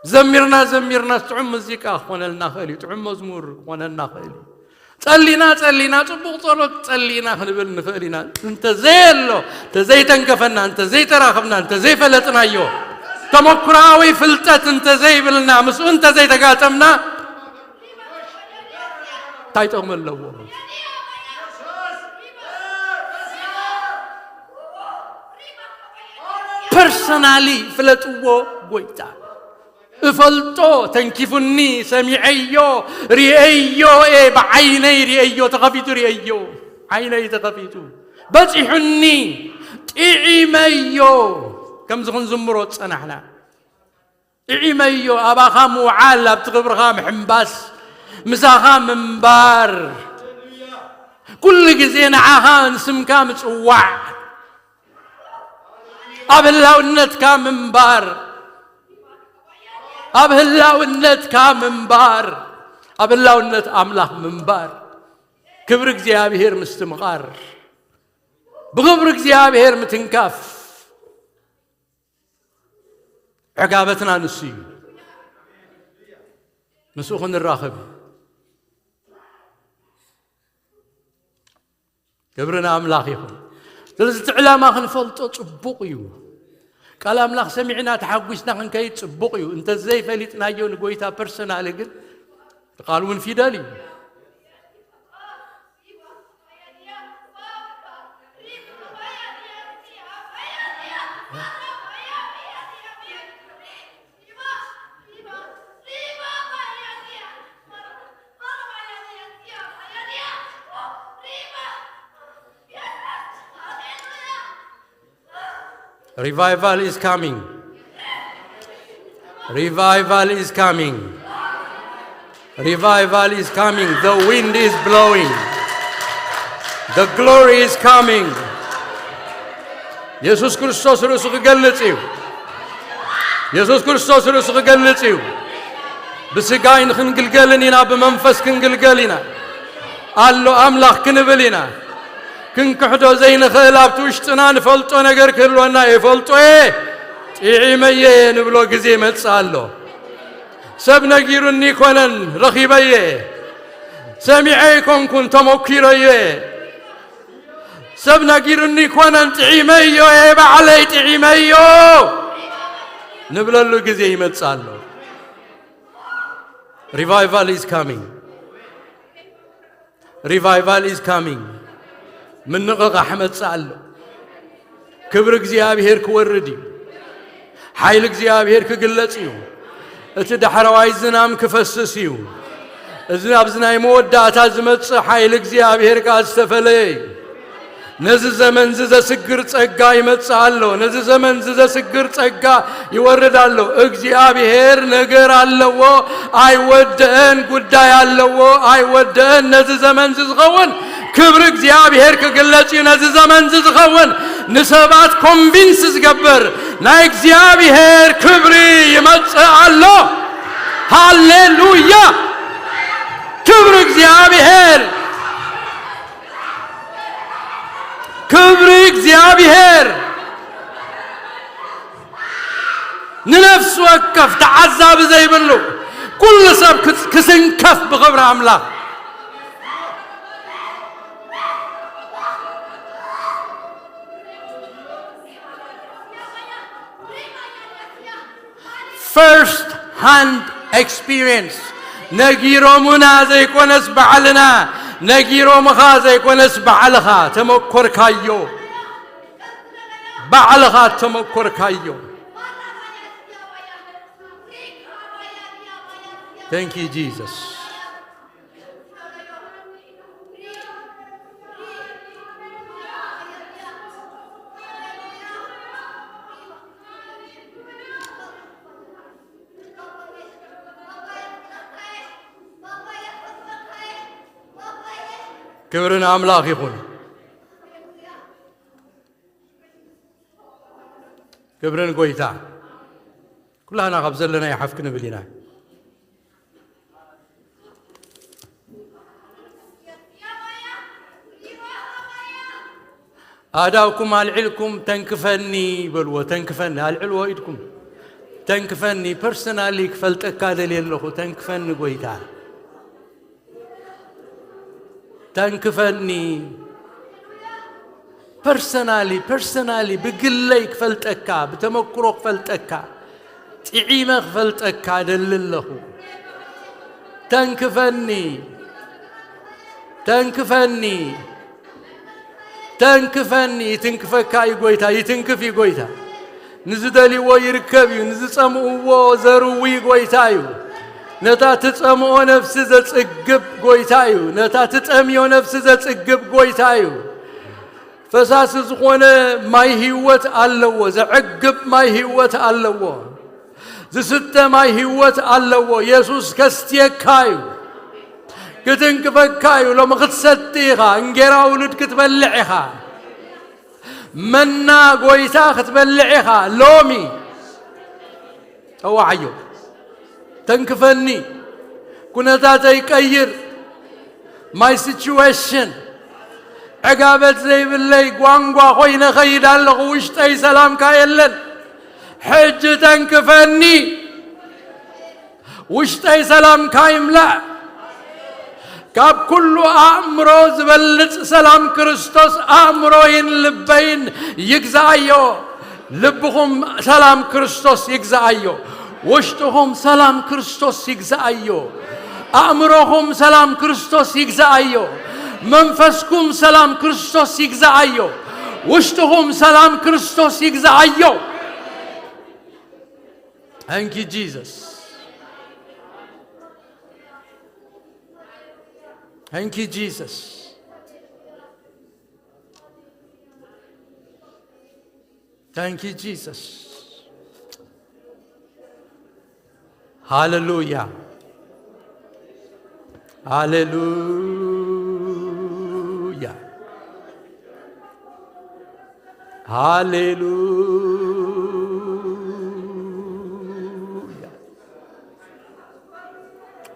ዘሚርና ዘሚርና ጥዑም ሙዚቃ ክኾነልና ይኽእል እዩ፣ ጥዑም መዝሙር ክኾነና ይኽእል እዩ። ጸሊና ጸሊና ጽቡቕ ጸሎት ጸሊና ክንብል ንኽእል ኢና። እንተዘየሎ፣ እንተዘይተንከፈና፣ እንተዘይተራኸብና፣ እንተዘይፈለጥናዮ፣ ተመኩሮኣዊ ፍልጠት እንተዘይብልና፣ ምስኡ እንተዘይተጋጠምና፣ እንታይ ጥቕሚ ኣለዎ? ፐርሰናሊ ፍለጥዎ ጎይታ። እፈልጦ፣ ተንኪፉኒ፣ ሰሚዐዮ፣ ሪኤዮ፣ እየ ብዓይነይ ሪኤዮ፣ ተኸፊቱ ሪኤዮ፣ ዓይነይ ተኸፊቱ፣ በጺሑኒ፣ ጥዒመዮ፣ ከምዚ ክንዝምሮ ዝጸናሕና። ጥዒመዮ፣ ኣባኻ ምውዓል፣ ኣብቲ ክብርኻ ምሕንባስ፣ ምሳኻ ምንባር፣ ኩሉ ግዜ ንዓኻ ንስምካ ምጽዋዕ፣ ኣብ ህላውነትካ ምንባር፣ ኣብ ህላውነትካ ምንባር፣ ኣብ ህላውነት ኣምላኽ ምንባር፣ ክብሪ እግዚኣብሔር ምስትምቓር፣ ብኽብሪ እግዚኣብሔር ምትንካፍ። ዕጋበትና ንሱ እዩ። ምስኡ ክንራኸብ እዩ። ክብሪ ንኣምላኽ ይኹን። ስለዚ እቲ ዕላማ ክንፈልጦ ጽቡቕ እዩ። ቃል ኣምላኽ ሰሚዕና ተሓጒስና ክንከይድ ጽቡቕ እዩ። እንተዘይፈሊጥናዮ ንጎይታ ፐርሰናሊ ግን፣ እቲ ቃል እውን ፊደል እዩ። Revival is coming. Revival is coming. Revival is coming. The wind is blowing. The glory is coming. የሱስ ክርስቶስ ርእሱ ክገልጽ እዩ። የሱስ ክርስቶስ ርእሱ ክገልጽ እዩ። ብስጋይ ንክንግልገልን ኢና፣ ብመንፈስ ክንግልገል ኢና። ኣሎ ኣምላኽ ክንብል ኢና። ክንክሕዶ ዘይንኽእል፣ ኣብቲ ውሽጥና ንፈልጦ ነገር ክህልወና እየ። ፈልጦ እየ፣ ጥዒመ እየ ንብሎ ግዜ ይመጽእ ኣሎ። ሰብ ነጊሩኒ ይኮነን፣ ረኺበ እየ። ሰሚዐ ኣይኮንኩን፣ ተመኪረ እየ። ሰብ ነጊሩኒ ይኮነን፣ ጥዒመዮ እየ፣ ባዕለይ ጥዒመዮ ንብለሉ ግዜ ይመጽእ ኣሎ። Revival is coming. Revival is coming. ምንቕቓሕ መጽእ ኣሎ። ክብሪ እግዚኣብሔር ክወርድ እዩ። ሓይሊ እግዚኣብሔር ክግለጽ እዩ። እቲ ዳሕረዋይ ዝናም ክፈስስ እዩ። እዚ ኣብዚ ናይ መወዳእታ ዝመጽእ ሓይሊ እግዚኣብሔር ከኣ ዝተፈለየ እዩ። ነዚ ዘመን እዚ ዘስግር ጸጋ ይመጽእ ኣሎ። ነዚ ዘመን እዚ ዘስግር ጸጋ ይወርድ ኣሎ። እግዚኣብሔር ነገር ኣለዎ፣ ኣይወደአን፣ ጉዳይ ኣለዎ፣ ኣይወደአን። ነዚ ዘመን እዚ ዝኸውን ክብሪ እግዚኣብሔር ክግለጽ እዩ። ነዚ ዘመን እዚ ዝኸውን ንሰባት ኮንቪንስ ዝገብር ናይ እግዚኣብሔር ክብሪ ይመጽእ ኣሎ። ሃሌሉያ! ክብሪ እግዚኣብሔር! ክብሪ እግዚኣብሔር! ንነፍሲ ወከፍ ተዓዛቢ ዘይብሉ ኩሉ ሰብ ክስ-፣ ክስንከፍ ብኽብሪ ኣምላኽ። First hand experience። ነጊሮሙና ዘይኮነስ ባዕልና፣ ነጊሮምኻ ዘይኮነስ ባዕልኻ ተመኮርካዮ። ባዕልኻ ተመኮርካዮ። Thank you, Jesus. ክብሪ ንኣምላኽ ይኹን። ክብሪ ንጎይታ። ኩላህና ካብ ዘለና ይሓፍ ክንብል ኢና። ኣእዳውኩም ኣልዒልኩም ተንክፈኒ በልዎ። ተንክፈኒ፣ ኣልዕልዎ ኢድኩም። ተንክፈኒ፣ ፐርሰናሊ ክፈልጠካ ደልየ ኣለኹ። ተንክፈኒ ጎይታ። ተንክፈኒ። ፐርሰናሊ፣ ፐርሰናሊ ብግለይ ክፈልጠካ፣ ብተመክሮ ክፈልጠካ፣ ጥዒመ ክፈልጠካ ደሊ ኣለኹ። ተንክፈኒ። ተንክፈኒ። ተንክፈኒ። ይትንክፈካ እዩ ጎይታ። ይትንክፍ እዩ ጎይታ። ንዝደልይዎ ይርከብ እዩ። ንዝጸምእዎ ዘርዊ ጎይታ እዩ። ነታ ትጸምኦ ነፍሲ ዘጽግብ ጎይታ እዩ። ነታ ትጠምዮ ነፍሲ ዘጽግብ ጎይታ እዩ። ፈሳሲ ዝኾነ ማይ ህይወት ኣለዎ። ዘዕግብ ማይ ህይወት ኣለዎ። ዝስተ ማይ ህይወት ኣለዎ። የሱስ ከስትየካ እዩ፣ ክትንክፈካ እዩ። ሎሚ ክትሰቲ ኢኻ፣ እንጌራ ውሉድ ክትበልዕ ኢኻ፣ መና ጎይታ ክትበልዕ ኢኻ። ሎሚ ጠዋዓዮ፣ ተንክፈኒ፣ ኩነታተይ ቀይር። My situation፣ ዕጋበት ዘይብለይ ጓንጓ ኮይነ ኸይድ ኣለኹ። ውሽጠይ ሰላምካ የለን። ሕጂ ተንክፈኒ፣ ውሽጠይ ሰላምካ ይምላእ። ካብ ኩሉ ኣእምሮ ዝበልጽ ሰላም ክርስቶስ ኣእምሮይን ልበይን ይግዛኣዮ። ልብኹም ሰላም ክርስቶስ ይግዛኣዮ። ውሽጥኹም ሰላም ክርስቶስ ይግዛኣዮ። ኣእምሮኹም ሰላም ክርስቶስ ይግዛኣዮ። መንፈስኩም ሰላም ክርስቶስ ይግዛኣዮ። ውሽጥኹም ሰላም ክርስቶስ ይግዛኣዮ። Thank you, Jesus. Thank you, Jesus. Thank you, Jesus. ሃሌሉያ፣ ሃሌሉያ፣ ሃሌሉያ፣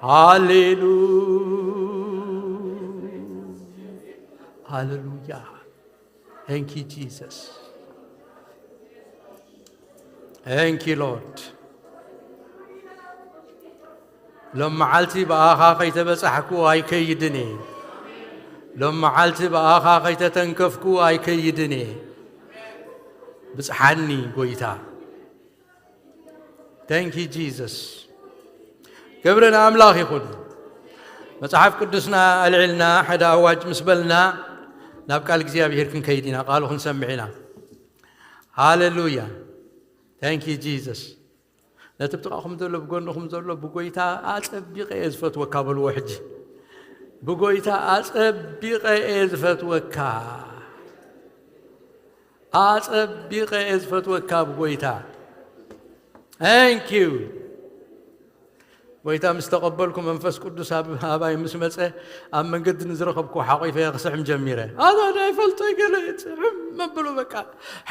ሃሌሉያ፣ ሃሌሉያ። Thank you, Jesus. Thank you, Lord. ሎም መዓልቲ ብኣኻ ከይተበጻሕኩ ኣይከይድን እየ። ሎም መዓልቲ ብኣኻ ከይተተንከፍኩ ኣይከይድን እየ። ብጽሓኒ ጎይታ። Thank you, Jesus. ክብሪ ንኣምላኽ ይኹን። መጽሓፍ ቅዱስና ኣልዒልና ሓደ ኣዋጅ ምስ በልና ናብ ቃል እግዚኣብሔር ክንከይድ ኢና፣ ቃሉ ክንሰምዕ ኢና። ሃሌሉያ። Thank you, Jesus. ነቲ ብጥቓኹም ዘሎ፣ ብጎንኹም ዘሎ፣ ብጎይታ ኣጸቢቐ እየ ዝፈትወካ በልዎ። ሕጂ ብጎይታ ኣጸቢቐ እየ ዝፈትወካ፣ ኣጸቢቐ እየ ዝፈትወካ ብጎይታ። Thank you። ጎይታ ምስ ተቐበልኩ፣ መንፈስ ቅዱስ ኣብ ኣባይ ምስ መጸ፣ ኣብ መንገዲ ንዝረኸብኩ ሓቒፈ ክስሕም ጀሚረ። ኣታ ናይ ፈልጦ ገለ ጽሕም መብሎ በቃ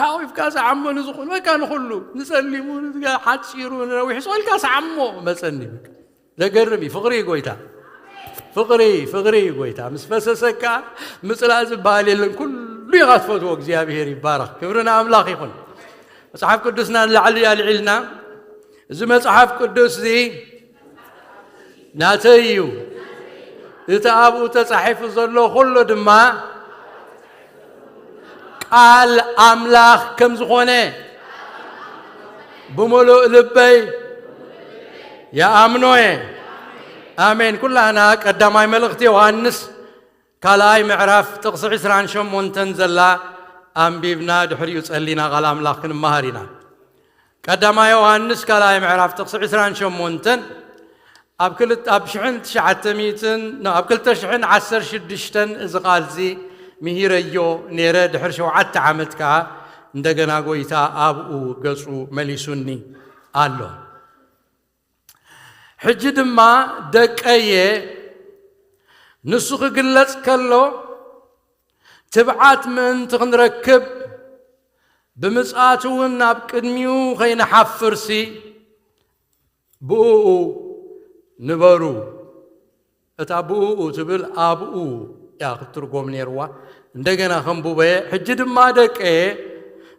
ሓቒፍካ ሰዓሞ ንዝኹን በቃ ንኹሉ ንጸሊሙ ንዝጋ ሓጺሩ ንነዊሕ ጾልካ ሰዓሞ መጸኒ በቃ። ዘገርም እዩ። ፍቕሪ እዩ ጎይታ። ፍቕሪ፣ ፍቕሪ እዩ ጎይታ። ምስ ፈሰሰካ ምጽላእ ዝበሃል የለን። ኩሉ ኢኻ ትፈትዎ። እግዚኣብሔር ይባረኽ። ክብሪ ንኣምላኽ ይኹን። መጽሓፍ ቅዱስና ንላዕሊ ኣልዒልና፣ እዚ መጽሓፍ ቅዱስ እዚ ናተይ እዩ። እቲ ኣብኡ ተጻሒፉ ዘሎ ኩሉ ድማ ቃል ኣምላኽ ከም ዝኾነ ብምሉእ ልበይ ይኣምኖ እየ። ኣሜን። ኩላህና ቀዳማይ መልእኽቲ ዮሃንስ ካልኣይ ምዕራፍ ጥቕሲ ዕስራን ሸሞንተን ዘላ ኣንቢብና ድሕሪኡ ጸሊና ቃል ኣምላኽ ክንመሃር ኢና። ቀዳማይ ዮሃንስ ካልኣይ ምዕራፍ ጥቕሲ ዕስራን ሸሞንተን ኣብ ክልተ፣ ኣብ ሽሕን ትሽዓተ ሚእትን፣ ኖ፣ ኣብ ክልተ ሽሕን ዓሰርተ ሽዱሽተን እዚ ቃል እዚ ምሂረዮ ነይረ። ድሕሪ ሸውዓተ ዓመት ከኣ እንደገና ጎይታ ኣብኡ ገጹ መሊሱኒ ኣሎ። ሕጂ ድማ ደቀየ፣ ንሱ ክግለጽ ከሎ ትብዓት ምእንቲ ክንረክብ፣ ብምጽኣቱ እውን ናብ ቅድሚኡ ከይንሓፍርሲ፣ ብእኡ ንበሩ። እታ ብእኡ ትብል ኣብኡ እያ ክትትርጎም ነይርዋ። እንደገና ከንብቦ እየ። ሕጂ ድማ ደቀየ፣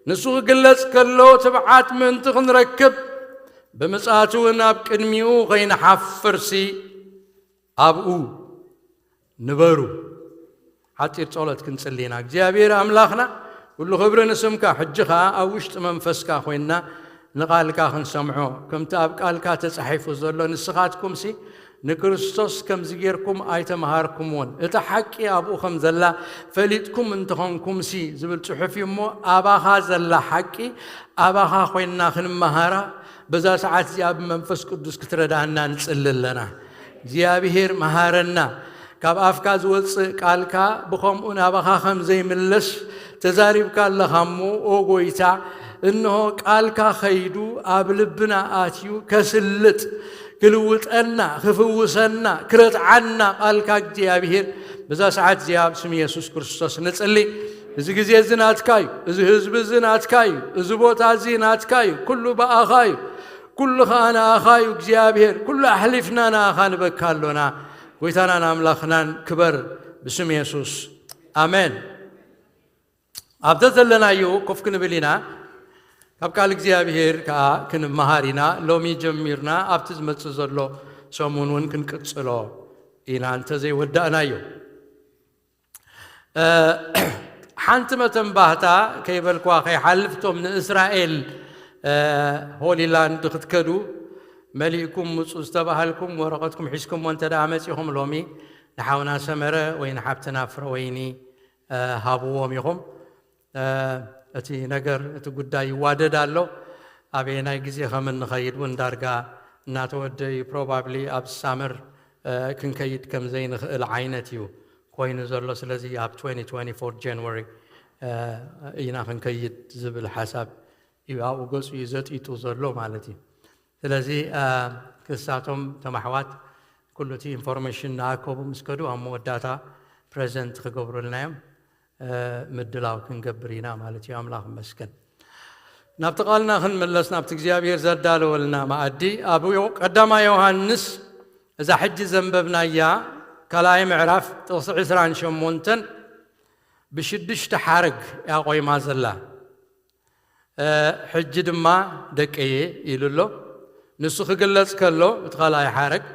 ንሱ ክግለጽ ከሎ ትብዓት ምእንቲ ክንረክብ፣ ብምጽኣቱ እውን ኣብ ቅድሚኡ ከይንሓፍርሲ፣ ኣብኡ ንበሩ። ሓጺር ጸሎት ክንጽሊ ኢና። እግዚኣብሔር ኣምላኽና፣ ኩሉ ክብሪ ንስምካ። ሕጂ ኸኣ ኣብ ውሽጢ መንፈስካ ኮይንና ንቓልካ ክንሰምዖ፣ ከምቲ ኣብ ቃልካ ተጻሒፉ ዘሎ፣ ንስኻትኩምሲ ንክርስቶስ ከምዚ ጌርኩም ኣይተምሃርኩምዎን፣ እታ ሓቂ ኣብኡ ከም ዘላ ፈሊጥኩም እንተኾንኩምሲ ዝብል ጽሑፍ እዩ እሞ፣ ኣባኻ ዘላ ሓቂ ኣባኻ ኮይንና ክንመሃራ፣ በዛ ሰዓት እዚኣ ብመንፈስ ቅዱስ ክትረድኣና ንጽሊ ኣለና። እግዚኣብሔር መሃረና። ካብ ኣፍካ ዝወጽእ ቃልካ ብኸምኡ ናባኻ ከም ዘይምለስ ተዛሪብካ ኣለኻ እሞ፣ ኦ ጎይታ፣ እንሆ ቃልካ ኸይዱ ኣብ ልብና ኣትዩ ከስልጥ፣ ክልውጠና፣ ክፍውሰና፣ ክረትዓና ቃልካ እግዚኣብሔር በዛ ሰዓት እዚኣ ኣብ ስም የሱስ ክርስቶስ ንጽሊ። እዚ ግዜ እዚ ናትካ እዩ። እዚ ህዝቢ እዚ ናትካ እዩ። እዚ ቦታ እዚ ናትካ እዩ። ኩሉ ብኣኻ እዩ። ኩሉ ኸኣ ንኣኻ እዩ እግዚኣብሔር። ኩሉ ኣሕሊፍና ንኣኻ ንበካ ኣሎና። ጎይታናን ኣምላኽናን ክበር ብስም የሱስ። ኣሜን። ኣብዛ ዘለናዮ ኮፍ ክንብል ኢና። ካብ ቃል እግዚኣብሔር ከኣ ክንመሃር ኢና። ሎሚ ጀሚርና ኣብቲ ዝመጽእ ዘሎ ሰሙን እውን ክንቅጽሎ ኢና እንተዘይወዳእናዮ። እ፣ ሓንቲ መተንባህታ ከይበልኳ ከይሓልፍ፣ እቶም ንእስራኤል፣ እ፣ ሆሊላንድ ክትከዱ መሊእኩም ምጹ ዝተባሃልኩም ወረቐትኩም ሒዝኩምዎ እንተ ደኣ መጺኹም ሎሚ ንሓውና ሰመረ ወይ ንሓብትና ፍረወይኒ፣ እ፣ ሃብዎም ኢኹም። እ፣ እቲ ነገር፣ እቲ ጉዳይ ይዋደድ ኣሎ። ኣበየናይ ግዜ ከም እንኸይድ እውን ዳርጋ እናተወደ እዩ። ፕሮባብሊ ኣብ ሳመር፣ እ፣ ክንከይድ ከም ዘይንኽእል ዓይነት እዩ ኮይኑ ዘሎ። ስለዚ ኣብ ትወንቲ ትወንቲ ፎር ጃንዋሪ፣ እ፣ ኢና ክንከይድ ዝብል ሓሳብ እዩ ኣብኡ ገጹ እዩ ዘጢጡ ዘሎ ማለት እዩ። ስለዚ፣ እ፣ ክሳቶም ተማሕዋት ኩሉ እቲ ኢንፎርሜሽን ንኣከቡ ምስ ከዱ ኣብ መወዳእታ ፕሬዘንት ክገብሩልና እዮም። እ፣ ምድላው ክንገብር ኢና ማለት እዩ። ኣምላኽ ይመስገን። ናብቲ ቃልና ክንምለስ፣ ናብቲ እግዚኣብሔር ዘዳለወልና መኣዲ፣ ኣብ ዮ-፣ ቀዳማይ ዮሃንስ እዛ ሕጂ ዘንበብናያ ካልኣይ ምዕራፍ ጥቕሲ ዕስራን ሸሞንተን ብሽዱሽተ ሓረግ እያ ቆይማ ዘላ። እ፣ ሕጂ ድማ ደቀየ ኢሉ ኣሎ። ንሱ ክግለጽ ከሎ፣ እቲ ካልኣይ ሓረግ፣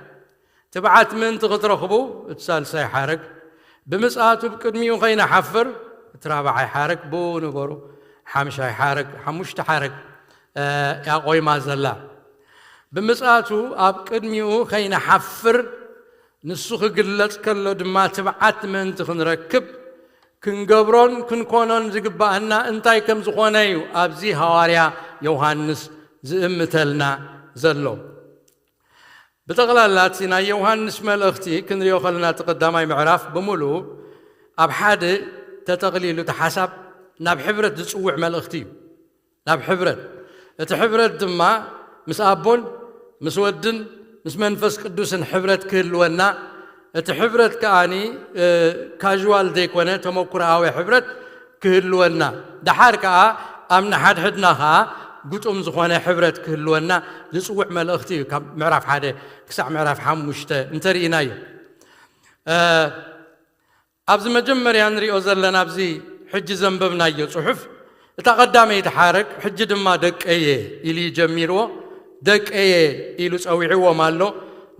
ትብዓት ምእንቲ ክትረኽቡ፣ እቲ ሳልሳይ ሓረግ፣ ብምጽኣቱ ብቅድሚኡ ከይንሓፍር፣ እቲ ራብዓይ ሓረግ፣ ብኡ ንበሩ፣ ሓምሻይ ሓረግ፣ ሓሙሽተ ሓረግ፣ እ፣ እያ ቆይማ ዘላ። ብምጽኣቱ ኣብ ቅድሚኡ ከይንሓፍር፣ ንሱ ክግለጽ ከሎ ድማ ትብዓት ምእንቲ ክንረክብ፣ ክንገብሮን ክንኮኖን ዝግባኣና እንታይ ከም ዝኾነ እዩ ኣብዚ ሃዋርያ ዮሃንስ ዝእምተልና ዘሎ። ብጠቕላላ እቲ ናይ ዮሃንስ መልእኽቲ ክንሪኦ ከለና፣ እቲ ቀዳማይ ምዕራፍ ብምሉኡ ኣብ ሓደ ተጠቕሊሉ፣ እቲ ሓሳብ ናብ ሕብረት ዝጽውዕ መልእኽቲ እዩ። ናብ ሕብረት። እቲ ሕብረት ድማ ምስ ኣቦን ምስ ወድን ምስ መንፈስ ቅዱስን ሕብረት ክህልወና፣ እቲ ሕብረት ከኣኒ፣ እ፣ ካዥዋል ዘይኮነ ተመኩሮኣዊ ሕብረት ክህልወና፣ ደሓር ከኣ ኣብ ንሓድሕድና ከኣ ግጡም ዝኾነ ሕብረት ክህልወና ዝጽውዕ መልእኽቲ እዩ፣ ካብ ምዕራፍ ሓደ ክሳዕ ምዕራፍ ሓሙሽተ እንተርኢናዮ። እ፣ ኣብዚ መጀመርያ ንሪኦ ዘለና፣ ኣብዚ ሕጂ ዘንበብናዮ ጽሑፍ፣ እታ ቀዳመይቲ ሓረግ፣ ሕጂ ድማ ደቀየ ኢሉ እዩ ጀሚርዎ። ደቀየ ኢሉ ጸዊዕዎም ኣሎ፣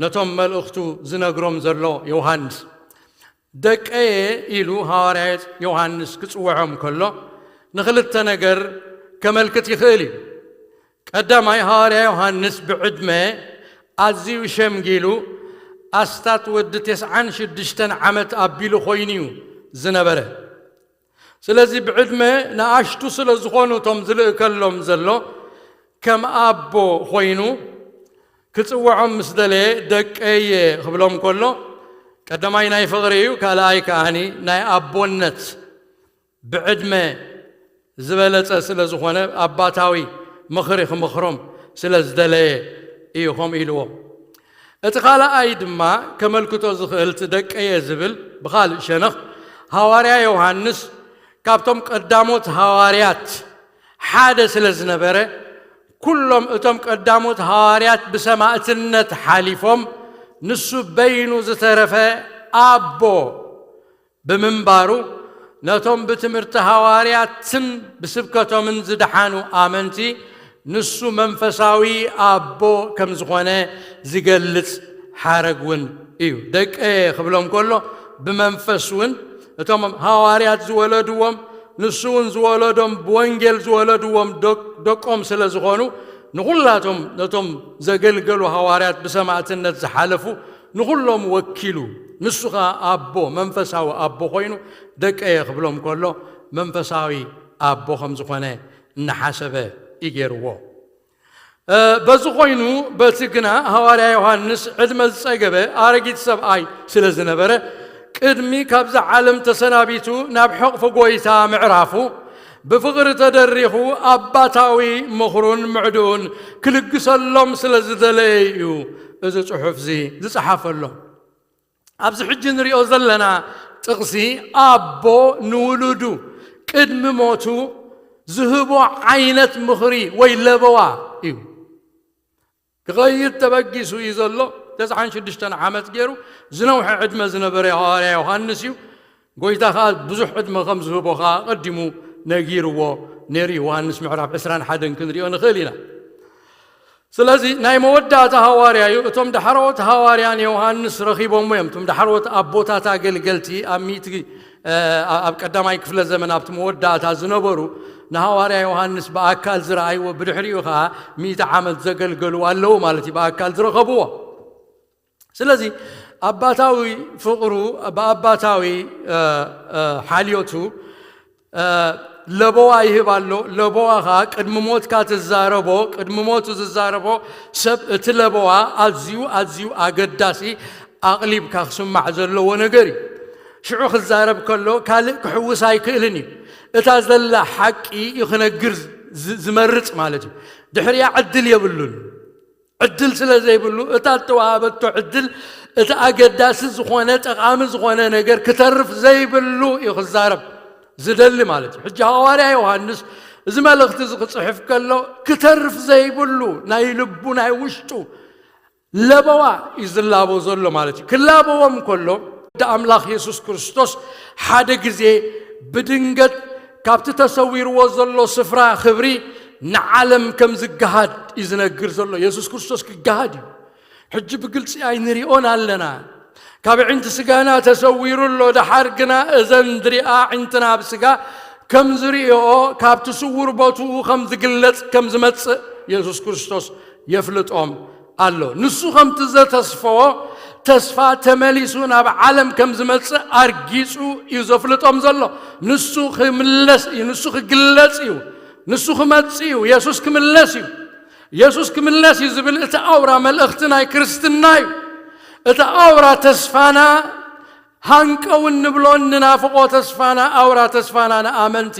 ነቶም መልእኽቱ ዝነግሮም ዘሎ ዮሃንስ። ደቀየ ኢሉ ሃዋርያ ዮሃንስ ክጽውዖም ከሎ፣ ንኽልተ ነገር ከመልክት ይኽእል እዩ። ቀዳማይ፣ ሃዋርያ ዮሃንስ ብዕድመ ኣዝዩ ሸምጊሉ፣ ኣስታት ወዲ ተስዓን ሽዱሽተን ዓመት ኣቢሉ ኮይኑ እዩ ዝነበረ። ስለዚ ብዕድመ ንኣሽቱ ስለ ዝኾኑ እቶም ዝልእከሎም ዘሎ፣ ከም ኣቦ ኮይኑ ክጽውዖም ምስ ደለየ፣ ደቀየ ክብሎም ከሎ፣ ቀዳማይ ናይ ፍቕሪ እዩ፣ ካልኣይ ከኣኒ ናይ ኣቦነት። ብዕድመ ዝበለጸ ስለ ዝኾነ፣ ኣባታዊ ምኽሪ ክምኽሮም ስለ ዝደለየ እዩ ከምኡ ኢልዎ። እቲ ካልኣይ ድማ ከመልክቶ ዝኽእል፣ እቲ ደቀየ ዝብል፣ ብኻልእ ሸነኽ፣ ሃዋርያ ዮሃንስ ካብቶም ቀዳሞት ሃዋርያት ሓደ ስለ ዝነበረ፣ ኩሎም እቶም ቀዳሞት ሃዋርያት ብሰማእትነት ሓሊፎም፣ ንሱ በይኑ ዝተረፈ ኣቦ ብምንባሩ፣ ነቶም ብትምህርቲ ሃዋርያትን ብስብከቶምን ዝደሓኑ ኣመንቲ፣ ንሱ መንፈሳዊ ኣቦ ከም ዝኾነ ዝገልጽ ሓረግ እውን እዩ። ደቀየ ክብሎም ከሎ፣ ብመንፈስ እውን እቶም ሃዋርያት ዝወለድዎም፣ ንሱ እውን ዝወለዶም፣ ብወንጌል ዝወለድዎም ደቅ-፣ ደቆም ስለ ዝኾኑ፣ ንኹላቶም ነቶም ዘገልገሉ ሃዋርያት ብሰማእትነት ዝሓለፉ ንኹሎም ወኪሉ፣ ንሱ ኸኣ ኣቦ፣ መንፈሳዊ ኣቦ ኮይኑ፣ ደቀየ ክብሎም ከሎ፣ መንፈሳዊ ኣቦ ከም ዝኾነ እናሓሰበ እዩ ገይርዎ። እ፣ በዚ ኮይኑ፣ በቲ ግና ሃዋርያ ዮሃንስ ዕድመ ዝጸገበ ኣረጊት ሰብኣይ ስለ ዝነበረ፣ ቅድሚ ካብዛ ዓለም ተሰናቢቱ ናብ ሕቕፊ ጐይታ ምዕራፉ፣ ብፍቕሪ ተደሪኹ ኣባታዊ ምኽሩን ምዕድኡን ክልግሰሎም ስለ ዝደለየ እዩ እዚ ጽሑፍዚ ዝጸሓፈሎም። ኣብዚ ሕጂ ንሪኦ ዘለና ጥቕሲ ኣቦ ንውሉዱ ቅድሚ ሞቱ ዝህቦ ዓይነት ምኽሪ ወይ ለበዋ እዩ። ክኸይድ ተበጊሱ እዩ ዘሎ። ተስዓን ሽዱሽተን ዓመት ገይሩ ዝነውሐ ዕድመ ዝነበረ ሃዋርያ ዮሃንስ እዩ። ጎይታ ኸኣ ብዙሕ ዕድመ ከም ዝህቦ ኸኣ ኣቐዲሙ ነጊርዎ ነይሩ። ዮሃንስ ምዕራፍ ዕስራን ሓደን ክንሪኦ ንኽእል ኢና። ስለዚ ናይ መወዳእታ ሃዋርያ እዩ። እቶም ዳሕረዎት ሃዋርያ ንዮሃንስ ረኺቦሞ እዮም። እቶም ዳሕረዎት ኣቦታት ኣገልገልቲ ኣብ ሚእቲ፣ እ፣ ኣብ ቀዳማይ ክፍለ ዘመን ኣብቲ መወዳእታ ዝነበሩ ንሃዋርያ ዮሃንስ ብኣካል ዝረኣይዎ፣ ብድሕሪኡ ኸኣ ሚእቲ ዓመት ዘገልገሉ ኣለዉ ማለት እዩ፣ ብኣካል ዝረኸብዎ። ስለዚ ኣባታዊ ፍቕሩ፣ ብኣባታዊ፣ እ፣ እ፣ ሓልዮቱ፣ እ፣ ለበዋ ይህብ ኣሎ። ለበዋ ኸኣ ቅድሚ ሞትካ ትዛረቦ፣ ቅድሚ ሞቱ ዝዛረቦ ሰብ፣ እቲ ለበዋ ኣዝዩ፣ ኣዝዩ ኣገዳሲ፣ ኣቕሊብካ ክስማዕ ዘለዎ ነገር እዩ። ሽዑ ክዛረብ ከሎ ካልእ ክሕውስ ኣይክእልን እዩ። እታ ዘላ ሓቂ እዩ ክነግር ዝ-፣ ዝመርጽ ማለት እዩ። ድሕሪኣ ዕድል የብሉን። ዕድል ስለ ዘይብሉ፣ እታ እተዋሃበቶ ዕድል፣ እቲ ኣገዳሲ ዝኾነ፣ ጠቓሚ ዝኾነ ነገር ክተርፍ ዘይብሉ እዩ ክዛረብ ዝደሊ ማለት እዩ። ሕጂ ሃዋርያ ዮሃንስ እዚ መልእኽቲ እዚ ክጽሕፍ ከሎ፣ ክተርፍ ዘይብሉ ናይ ልቡ፣ ናይ ውሽጡ ለበዋ እዩ ዝላቦ ዘሎ ማለት እዩ። ክላበዎም ከሎ፣ ወዲ ኣምላኽ የሱስ ክርስቶስ ሓደ ግዜ ብድንገት ካብቲ ተሰዊርዎ ዘሎ ስፍራ ክብሪ ንዓለም ከም ዝገሃድ እዩ ዝነግር ዘሎ። የሱስ ክርስቶስ ክገሃድ እዩ። ሕጂ ብግልጺ ኣይንሪኦን ኣለና። ካብ ኣዒንቲ ስጋና ተሰዊሩ ኣሎ። ደሓር ግና እዘን ዝሪኣ ኣዒንትና ብስጋ ከም ዝሪኦ፣ ካብቲ ስዉር ቦትኡ ከም ዝግለጽ፣ ከም ዝመጽእ የሱስ ክርስቶስ የፍልጦም ኣሎ። ንሱ ከምቲ ዘተስፈዎ ተስፋ ተመሊሱ ናብ ዓለም ከም ዝመጽእ ኣርጊጹ እዩ ዘፍልጦም ዘሎ። ንሱ ክምለስ እዩ፣ ንሱ ክግለጽ እዩ፣ ንሱ ክመጽእ እዩ፣ የሱስ ክምለስ እዩ። የሱስ ክምለስ እዩ ዝብል እቲ ኣውራ መልእኽቲ ናይ ክርስትና እዩ። እቲ ኣውራ ተስፋና፣ ሃንቀው እንብሎ እንናፍቖ ተስፋና፣ ኣውራ ተስፋና ንኣመንቲ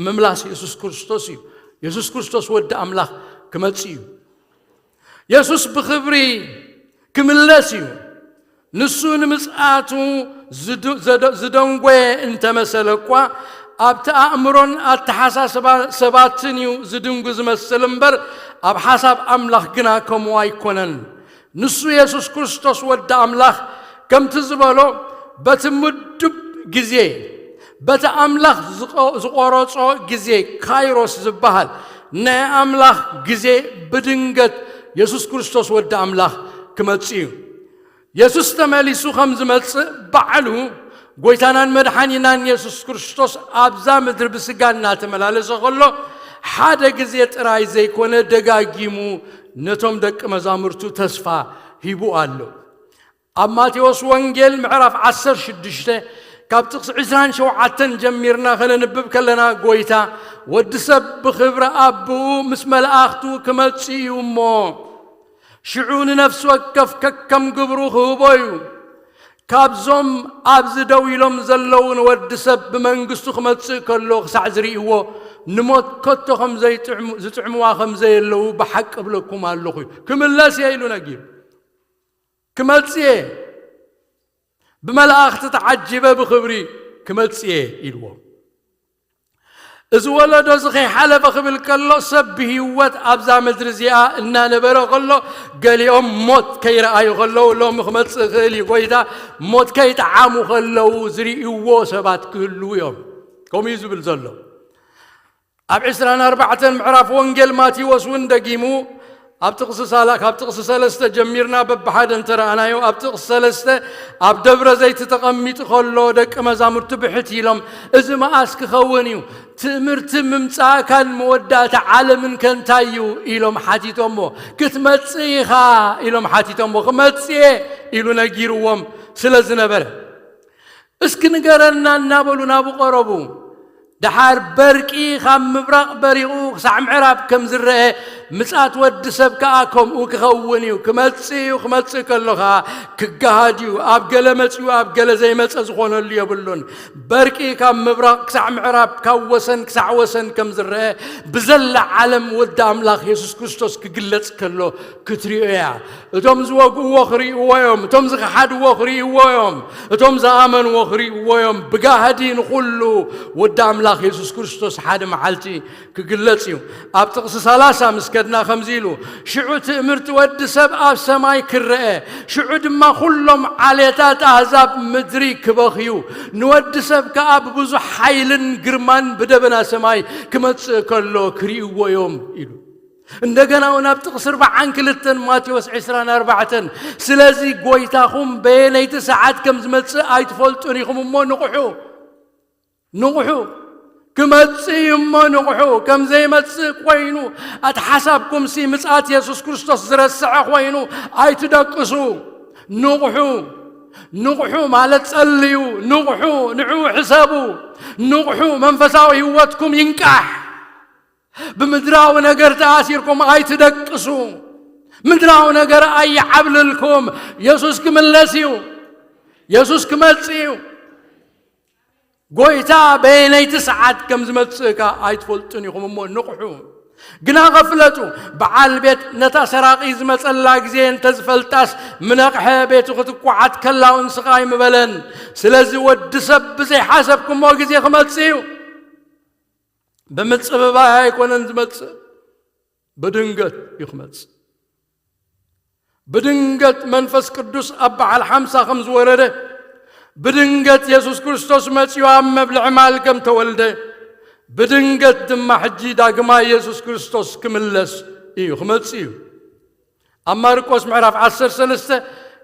ምምላስ የሱስ ክርስቶስ እዩ። የሱስ ክርስቶስ ወዲ ኣምላኽ ክመጽእ እዩ። የሱስ ብኽብሪ ክምለስ እዩ። ንሱ ንምጽኣቱ ዝድ-፣ ዘደ-፣ ዝደንጎየ እንተመሰለ እኳ፣ ኣብቲ ኣእምሮን ኣተሓሳስባ ሰባትን እዩ ዝድንጉ ዝመስል እምበር፣ ኣብ ሓሳብ ኣምላኽ ግና ከምኡ ኣይኮነን። ንሱ የሱስ ክርስቶስ ወዲ ኣምላኽ ከምቲ ዝበሎ፣ በቲ ምዱብ ግዜ፣ በቲ ኣምላኽ ዝቆ-፣ ዝቖረጾ ግዜ፣ ካይሮስ ዝበሃል ናይ ኣምላኽ ግዜ፣ ብድንገት የሱስ ክርስቶስ ወዲ ኣምላኽ ክመጽእ እዩ። የሱስ ተመሊሱ ከም ዝመጽእ ባዕሉ፣ ጎይታናን መድሓኒናን የሱስ ክርስቶስ ኣብዛ ምድሪ ብስጋ እናተመላለሰ ከሎ፣ ሓደ ግዜ ጥራይ ዘይኮነ፣ ደጋጊሙ ነቶም ደቂ መዛሙርቱ ተስፋ ሂቡ ኣሎ። ኣብ ማቴዎስ ወንጌል ምዕራፍ ዓሰርተ ሽዱሽተ፣ ካብ ጥቕሲ ዕስራን ሸውዓተን ጀሚርና ከነንብብ ከለና፣ ጎይታ፣ "ወዲ ሰብ ብኽብሪ ኣቦኡ ምስ መላእኽቱ ክመጽእ እዩ እሞ፣ ሽዑ ንነፍሲ ወከፍ ከከም ግብሩ ክህቦ እዩ። ካብዞም ኣብዚ ደው ኢሎም ዘለዉ ንወዲ ሰብ ብመንግስቱ ክመጽእ ከሎ ክሳዕ ዝርእይዎ፣ ንሞት ከቶ ከም ዘይጥዕሙ-፣ ዝጥዕምዋ ከም ዘየለዉ ብሓቂ እብለኩም ኣለኹ" እዩ። ክምለስ እየ ኢሉ ነጊሩ። "ክመጽእ እየ፣ ብመላእኽቲ ተዓጂበ ብኽብሪ ክመጽእ እየ" ኢልዎም። እዚ ወለዶ እዚ ከይሓለፈ ክብል ከሎ፣ ሰብ ብህይወት ኣብዛ ምድሪ እዚኣ እናነበረ ከሎ፣ ገሊኦም ሞት ከይረኣዩ ከለዉ፣ "ሎሚ ክመጽእ ይኽእል እዩ ጎይታ፣ ሞት ከይጠዓሙ ከለዉ ዝርእይዎ ሰባት ክህልዉ እዮም" ከምኡ እዩ ዝብል ዘሎ። ኣብ ዕስራን ኣርባዕተን ምዕራፍ ወንጌል ማቴዎስ እውን ደጊሙ፣ ኣብ ጥቕሲ ሳላ-፣ ካብ ጥቕሲ ሰለስተ ጀሚርና በብሓደ እንተረኣናዮ፣ ኣብ ጥቕሲ ሰለስተ፣ ኣብ ደብረ ዘይት ተቐሚጡ ከሎ፣ ደቂ መዛሙርቱ ብሕት ኢሎም፣ "እዚ መኣስ ክኸውን እዩ? ትእምርቲ ምምጻእካን መወዳእታ ዓለምን ከ እንታይ እዩ?" ኢሎም ሓቲቶሞ። "ክትመጽእ ኢኻ?" ኢሎም ሓቲቶሞ። "ክመጽእ እየ" ኢሉ ነጊርዎም ስለ ዝነበረ፣ "እስኪ ንገረና" እናበሉ ናብኡ ቀረቡ። ደሓር በርቂ ካብ ምብራቕ በሪቑ ክሳዕ ምዕራብ ከም ዝረአ፣ ምጽኣት ወዲ ሰብ ከኣ ከምኡ ክኸውን እዩ። ክመጽእ እዩ፣ ክመጽእ ከሎ ኸኣ ክገሃድ እዩ። ኣብ ገለ መጺኡ፣ ኣብ ገለ ዘይመጸ ዝኾነሉ የብሉን። በርቂ ካብ ምብራቕ ክሳዕ ምዕራብ፣ ካብ ወሰን ክሳዕ ወሰን ከም ዝረአ፣ ብዘላ ዓለም ወዲ ኣምላኽ የሱስ ክርስቶስ ክግለጽ ከሎ ክትሪኦ እያ። እቶም ዝወግእዎ ክርእይዎ እዮም፣ እቶም ዝኸሓድዎ ክርእይዎ እዮም፣ እቶም ዝኣመንዎ ክርእይዎ እዮም። ብጋህዲ ንኹሉ ወዲ ኣምላኽ የሱስ ክርስቶስ ሓደ መዓልቲ ክግለጽ እዩ። ኣብ ጥቕሲ ሰላሳ ምስ ከድና ከምዚ ኢሉ፣ ሽዑ ትእምርቲ ወዲ ሰብ ኣብ ሰማይ ክረአ፣ ሽዑ ድማ ኩሎም ዓሌታት ኣህዛብ ምድሪ ክበኽዩ፣ ንወዲ ሰብ ከኣ ብብዙሕ ሓይልን ግርማን ብደበና ሰማይ ክመጽእ ከሎ ክርእይዎ እዮም ኢሉ። እንደገና እውን ኣብ ጥቕሲ ኣርባዓን ክልተን ማቴዎስ ዕስራን ኣርባዕተን፣ ስለዚ ጎይታኹም በየነይቲ ሰዓት ከም ዝመጽእ ኣይትፈልጡን ኢኹም እሞ ንቕሑ። ንቕሑ። ክመጽእ እዩ እሞ ንቕሑ። ከም ዘይመጽእ ኮይኑ፣ ኣቲ ሓሳብኩምሲ ምጽኣት የሱስ ክርስቶስ ዝረስዐ ኮይኑ ኣይትደቅሱ። ንቕሑ። ንቕሑ ማለት ጸልዩ። ንቕሑ። ንዕኡ ሕሰቡ። ንቕሑ። መንፈሳዊ ህይወትኩም ይንቃሕ። ብምድራዊ ነገር ተኣሲርኩም ኣይትደቅሱ። ምድራዊ ነገር ኣይዓብልልኩም። የሱስ ክምለስ እዩ። የሱስ ክመጽእ እዩ። ጎይታ በየነይቲ ሰዓት ከም ዝመጽእ ከኣ ኣይትፈልጡን ኢኹም እሞ ንቕሑ። ግና ኸፍለጡ፣ በዓል ቤት ነታ ሰራቒ ዝመጸላ ግዜ እንተ ዝፈልጣስ፣ ምነቕሐ ቤቱ ክትኳዓት ከላ እውን ስቕ ኣይምበለን። ስለዚ ወዲ ሰብ ብዘይሓሰብኩሞ ግዜ ክመጽእ እዩ። ብምጽብባይ ኣይኮነን ዝመጽእ፣ ብድንገት እዩ ክመጽእ። ብድንገት መንፈስ ቅዱስ ኣብ በዓል ሓምሳ ከም ዝወረደ፣ ብድንገት የሱስ ክርስቶስ መጺኡ ኣብ መብልዒ ማል ከም ተወልደ፣ ብድንገት ድማ ሕጂ ዳግማይ የሱስ ክርስቶስ ክምለስ እዩ፣ ክመጽእ እዩ። ኣብ ማርቆስ ምዕራፍ ዓሰርተ ሰለስተ